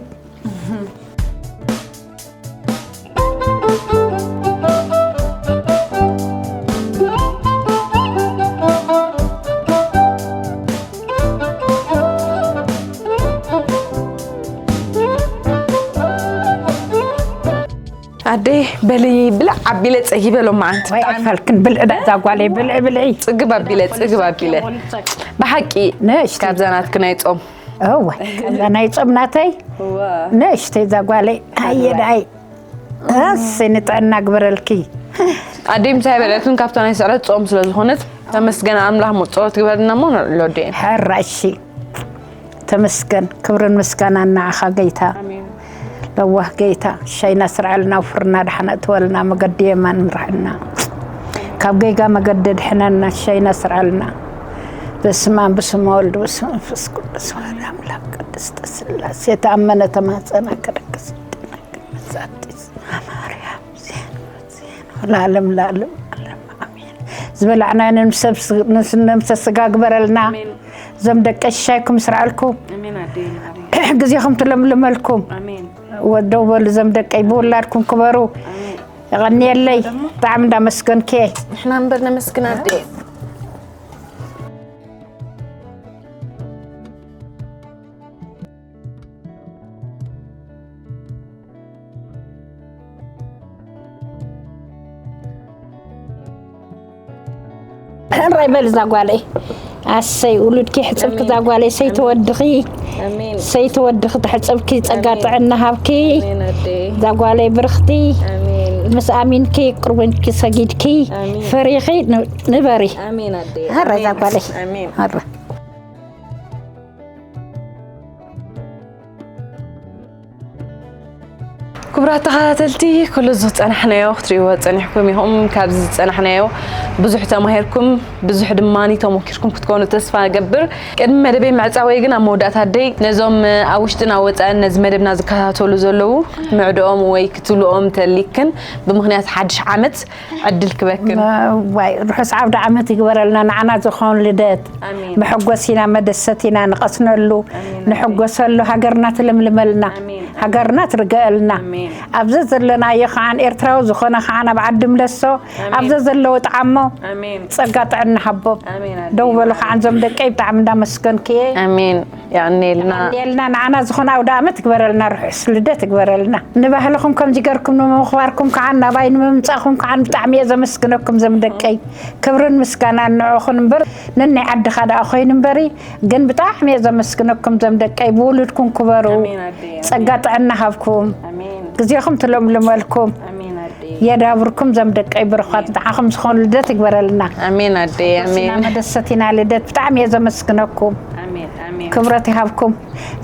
ኣደ በሊ ብልዕ ኣቢለ ጸጊበ ሎማዓንቲ ወይ ብጣዕሚ ኣይፈልክን ብልዕ ዳ እዛ ጓለይ ብልዕ ብልዒ። ጽግብ ኣቢለ ጽግብ ኣቢለ ብሓቂ ንእሽቲ ካብዛ ናትኪ ናይ ጾም እወ እዛ ናይ ጾም ናተይ ንእሽተይ እዛ ጓለይ ኣየ ደኣይ ኣሰይ ንጥዕና ግበረልኪ። ኣደይ ምሳይ በልዐትን ካብታ ናይ ስዕረት ጾም ስለ ዝኾነት ተመስገን ኣምላኽ ሞ ጸሎት ግበርልና ሞ ንዕሎ ኣደይ ሕራይ እሺ ተመስገን ክብርን ምስጋናን ንዓኻ ገይታ። ለዋህ ገይታ ሻይና ስርዐልና ውፍርና ድሓን እትወልና መገዲ የማን ምርሐና ካብ ገይጋ መገዲ ድሕነና ሻይና ስርዐልና። በስመ ኣብ በስመ ወልድ በስመ መንፈስ ቅዱስ ዋህድ ኣምላክ ቅድስተ ስላሴ ተኣመነ ተማፀና ከደቅስ መዛቲ ማርያም ዜን ዜን ለዓለም ለዓለም ዓለም ኣሜን። ዝበላዕናዮ ነምሰ ስጋ ግበረልና። እዞም ደቀ ሽሻይኩም ስርዐልኩም ኣሜን ኣደይ ማርያም ግዜኹም ትለምልመልኩም። ኣሜን ወደው በሉ እዞም ደቀይ ብውላድኩም ክበሩ። ኣሜን የቐንየለይ ብጣዕሚ እንዳመስገንኪ። ንሕና እምበር ነመስግን ኣደይ ሕራይ በል እዛ ጓለይ ኣሰይ ውሉድኪ ሕፅብኪ እዛ ጓለይ ሰይተወድኺ ኣሜን ሰይተወድኺ ተሕፅብኪ ፀጋ ጥዕና ሃብኪ። ኣሜን ኣደይ እዛ ጓለይ ብርኽቲ ኣሜን ምስ ኣሚንኪ ቅርብንኪ ሰጊድኪ ኣሜን። ፈሪኺ ን- ንበሪ። ኣሜን ኣደይ ሕራይ እዛ ጓለይ ኣሜን ሕራይ ክቡራት ተኸታተልቲ ኩሉ ዝፀናሕናዮ ክትሪእዎ ፀኒሕኩም ኢኹም። ካብዚ ዝፀናሕናዮ ብዙሕ ተማሂርኩም ብዙሕ ድማ ተሞኪርኩም ክትኮኑ ተስፋ እገብር። ቅድሚ መደበይ ምዕፃወይ ግን ኣብ መወዳእታ ኣደይ ነዞም ኣብ ውሽጥን ኣብ ወፃእን ነዚ መደብና ዝከታተሉ ዘለዉ ምዕድኦም ወይ ክትብልኦም ተሊክን ብምኽንያት ሓድሽ ዓመት ዕድል ክበክን ዋይ ርሑስ ዓውደ ዓመት ይግበረልና ንዓና ዝኾን ልደት ኣሜን። መሐጎሲና መደሰቲና ንቐስነሉ ኣሜን። ንሕጎሰሉ ሃገርና ትለምልመልና ኣሜን። ሃገርና ትርገአልና ኣሜን። ኣብዘ ዘለና እየ ከዓን ኤርትራዊ ዝኾነ ከዓን ኣብ ዓዲ ምለሶ ኣብዘ ዘለዎ ጣዓሞ ኣሜን ጸጋ ጥዕና ሃቦም ኣሜን ኣሜን። ደው በሉ ከዓን ዞም ደቀይ ብጣዕሚ እንዳመስገንክየ ኣሜን ያኔልና የቀንየልና ንዓና ዝኾነ ኣውደ ኣመት ግበረልና ርሑስ ልደት ግበረልና ንባህልኹም ከምዚ ገርኩም ንምኽባርኩም ከዓ ናባይ ንምምፃእኹም ከዓ ብጣዕሚ እየ ዘመስግነኩም ዘምደቀይ ክብርን ምስጋናን ንዕኹን እምበር ነናይ ዓድኻ ደኣ ኮይኑ እምበሪ ግን ብጣዕሚ እየ ዘመስግነኩም ዘምደቀይ ብውሉድኩም ክበሩ ኣሜን ኣደይ ፀጋ ጥዕና ሃብኩም ኣሜን ግዜኹም ትለምልመልኩም ኣሜን ኣደይ የዳብርኩም ዘምደቀይ ብርኳት ንዓኹም ዝኾኑ ልደት ይግበረልና ኣሜን ኣደይ ሲና ኣሜን መደሰቲና ልደት ብጣዕሚ እየ ዘመስግነኩም ኣሜን ኣሜን ክብረት ይሃብኩም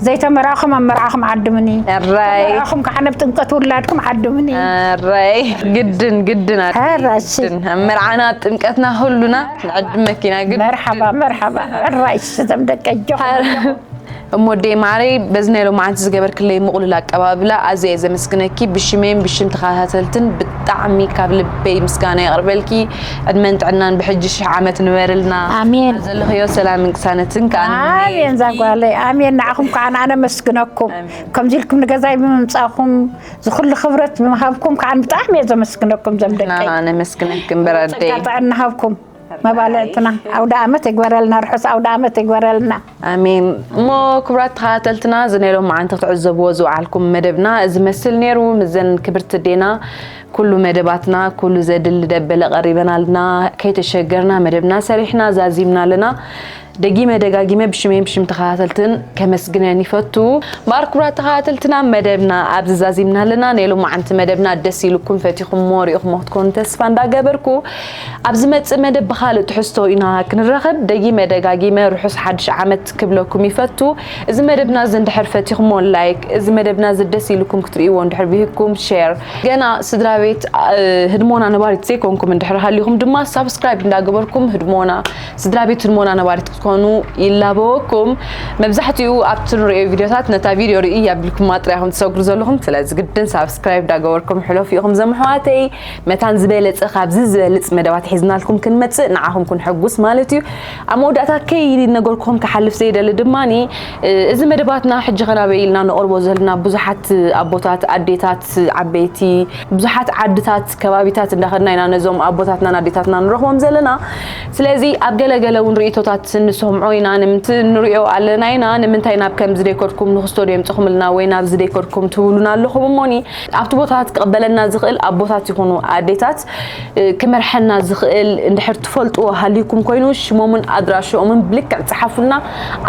ዘይተመርዓኹም ኣብ መርዓኹም ዓድምኒ ኣራይ መርዓኹም ከዓ ነብ ጥምቀት ውላድኩም ዓድምኒ ኣራይ ግድን ግድን ኣደይ ኣራሽ ግድን ኣብ መርዓና ኣብ ጥምቀትና ሁሉና ንዕድመኪና ግድን መርሓባ መርሓባ ዕራይ ስዘም ደቀ ጆ እሞ ኣደይ ማዓረይ በዚ ናይ ሎማዓንቲ ዝገበርክለይ ምቕሉል ኣቀባብላ ኣዝየ እየ ዘመስግነኪ ብሽመይን ብሽም ተኸታተልትን ብጣዕሚ ካብ ልበይ ምስጋና የቕርበልኪ ዕድመን ጥዕናን ብሕጂ ሽሕ ዓመት ንበርልና ኣሜን ዘለኽዮ ሰላምን ቅሳነትን ከዓ ኣሜን ዛጓለይ ኣሜን ንዓኹም ከዓ ኣነ መስግነኩም ከምዚ ኢልኩም ንገዛይ ብምምፃእኹም ዝኩሉ ክብረት ብምሃብኩም ከዓ ብጣዕሚ እየ ዘመስግነኩም ዘምደቀይ ነመስግነኪ እምበር ኣደይ ጥዕና ሃብኩም መባልዕትና ኣውደ ኣመት ይግበረልና ርሑስ ኣውደ ኣመት ይግበረልና ኣሜን እሞ ክቡራት ተኸታተልትና እዚ ናይ ሎማዓንቲ ክትዕዘብዎ ዝወዓልኩም መደብና እዚ መስል ነይሩ ምዘን ክብርቲ ዴና ኩሉ መደባትና ኩሉ ዘድሊ ደበለ ቀሪበናልና ከይተሸገርና መደብና ሰሪሕና ዛዚምና ኣለና ደጊመ ደጋጊመ ብሽመይን ብሽም ተኸታተልትን ከመስግነን ይፈቱ እምበኣር ክቡራት ተኸታተልትና መደብና ኣብዚ ዛዚምና ኣለና ናይ ሎማዓንቲ መደብና ደስ ኢልኩም ፈቲኹምዎ ሪኢኹምዎ ክትኮኑ ተስፋ እንዳገበርኩ ኣብ ዝመፅእ መደብ ብኻልእ ትሕዝቶ ኢና ክንራኸብ ደጊመ ደጋጊመ ርሑስ ሓድሽ ዓመት ክብለኩም ይፈቱ እዚ መደብና እዚ እንድሕር ፈቲኹምዎ like እዚ መደብና እዚ ደስ ኢልኩም ክትርእይዎ እንድሕር ብሂግኩም share ገና ስድራ ቤት ህድሞና ነባሪት ዘይኮንኩም እንድሕር ሃሊኹም ድማ subscribe እንዳገበርኩም ህድሞና ስድራ ቤት ህድሞና ነባሪት ኾኑ ይላበወኩም። መብዛሕትኡ ኣብቲ ንሪኦ ቪዲዮታት ነታ ቪዲዮ ርኢ ያብልኩም ማጥሪያ ኢኹም ትሰግሩ ዘለኹም። ስለዚ ግድን ሳብስክራይብ ዳገበርኩም ሕለፉ ኢኹም ዘምሕዋተይ። መታን ዝበለጸ ካብዚ ዝበልጽ መደባት ሒዝናልኩም ክንመጽእ ንዓኹም ክንሕጉስ ማለት እዩ። ኣብ መወዳእታ ከይነገርኩኹም ክሓልፍ ዘይደሊ ድማኒ፣ እ፣ እዚ መደባትና ሕጂ ኸናበይ ኢልና ነቕርቦ ዘለና ብዙሓት ኣቦታት፣ ኣዴታት፣ ዓበይቲ፣ ብዙሓት ዓድታት፣ ከባቢታት እንዳኸድና ኢና ነዞም ኣቦታትናን ኣዴታትና ንረኽቦም ዘለና። ስለዚ ኣብ ገለገለ እውን ርእቶታት ንሰምዖ ኢና፣ ንምንት-፣ ንሪኦ ኣለና ኢና፣ ንምንታይ ናብ ከምዚ ደይከድኩም ንኽስቶ ደየምፅኹምልና ወይ ናብዚ ደይከድኩም ትብሉና ኣለኹም እሞኒ፣ ኣብቲ ቦታታት ክቕበለና ዝኽእል ኣቦታት ይኹኑ ኣዴታት፣ እ፣ ክመርሐና ዝኽእል እንድሕር ትፈልጥዎ ሃልዩኩም ኮይኑ ሽሞምን ኣድራሽኦምን ብልክዕ ጸሓፉልና።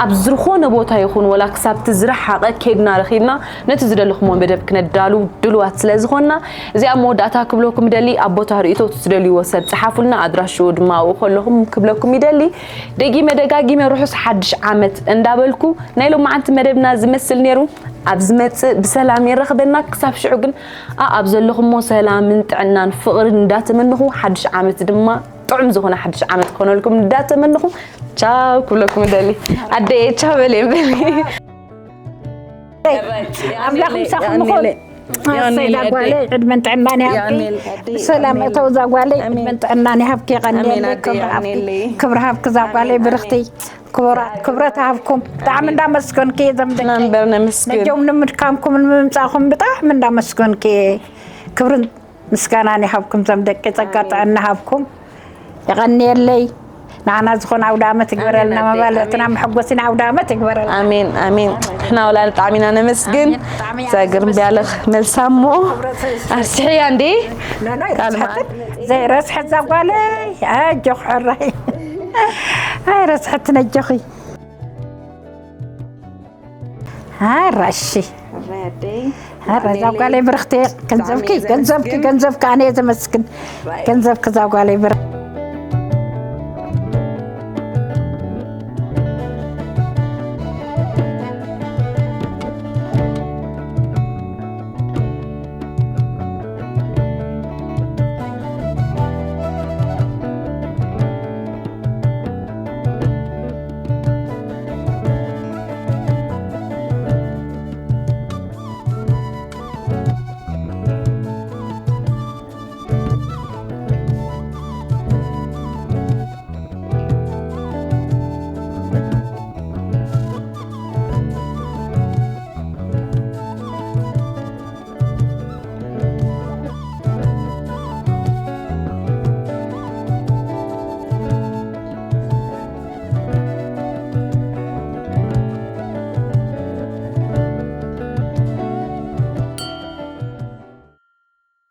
ኣብ ዝኾነ ቦታ ይኹን ወላ ክሳብቲ ዝረሓቐ ኬድና ረኺብና ነቲ ዝደለኹሞ መደብ ክነዳሉ ድልዋት ስለ ዝኾንና፣ እዚኣ መወዳእታ ክብለኩም ይደሊ። ኣብ ቦታ ርእይቶ ትደልይዎ ሰብ ጸሓፉልና፣ ኣድራሽኡ ድማ ኣብኡ ከለኹም ክብለኩም ይደሊ። ደጊመ ደጋጊመ ርሑስ ሓድሽ ዓመት እንዳበልኩ ናይ ሎማዓንቲ መደብና ዝመስል ነይሩ። ኣብ ዝመጽእ ብሰላም የራኽበና። ክሳብ ሽዑ ግን ኣብ ዘለኹሞ ሰላምን ጥዕናን ፍቕርን እንዳተመንኹ፣ ሓድሽ ዓመት ድማ ጥዑም ዝኾነ ሓድሽ ዓመት ክኾነልኩም እንዳተመንኹ፣ ቻው ክብለኩም እደሊ። ኣደየ ቻው በልየን በሊ። ኣምላኽ ምሳኹም ይኹን። ኣሰይ፣ እዛ ጓለይ ዕድመን ጥዕናን ይሃብኪ። ብሰላም እተው እዛ ጓለይ፣ ዕድመን ጥዕናን ይሃብኪ። የቐንየለይ። ክብሪ ሃብኪ፣ ክብሪ ሃብኪ እዛ ጓለይ ብርኽቲ። ክብራት፣ ክብረት ሃብኩም። ብጣዕሚ እንዳመስገንኪ እየ ዘምደቀ። ነንበር ነመስግን። ነጆም ንምድካምኩም ንምምጻእኩም ብጣዕሚ እንዳመስገንኪ እየ። ክብርን ምስጋናን ይሃብኩም ዘምደቀ። ጸጋ ጥዕና ሃብኩም። የቐንየለይ። ንዓና ዝኾነ ኣውደ ዓመት ይግበረልና። ኣሜን ኣደይ፣ መባልዕትና ኣሜን። መሐጎሲና ኣውደ ዓመት ይግበረልና። ኣሜን፣ ኣሜን። ንሕና ወላ ብጣዕሚ ኢና ነመስግን። ኣሜን። ብጣዕሚ እያ ዘግርም ነመስግን። ቢያለኽ መልሳ እሞ ኣርስሕያ እንዴ? ኖ፣ ኖ፣ ካልማ- ኣይረስሐትን። ዘይረስሐት እዛ ጓለይ። ኣጆኽ ሕራይ። ኣይረስሐትን ኣጆኺ። ኣራሺ። ኣራይ ኣደይ። ኣረ፣ እዛ ጓለይ ብርኽቲ፣ ገንዘብኪ፣ ብጣዕሚ ገንዘብኪ፣ ዘመስግን። ገንዘብኪ ኣነ እየ ዘመስግን። ኣራይ። ገንዘብኪ እዛ ጓለይ ብር-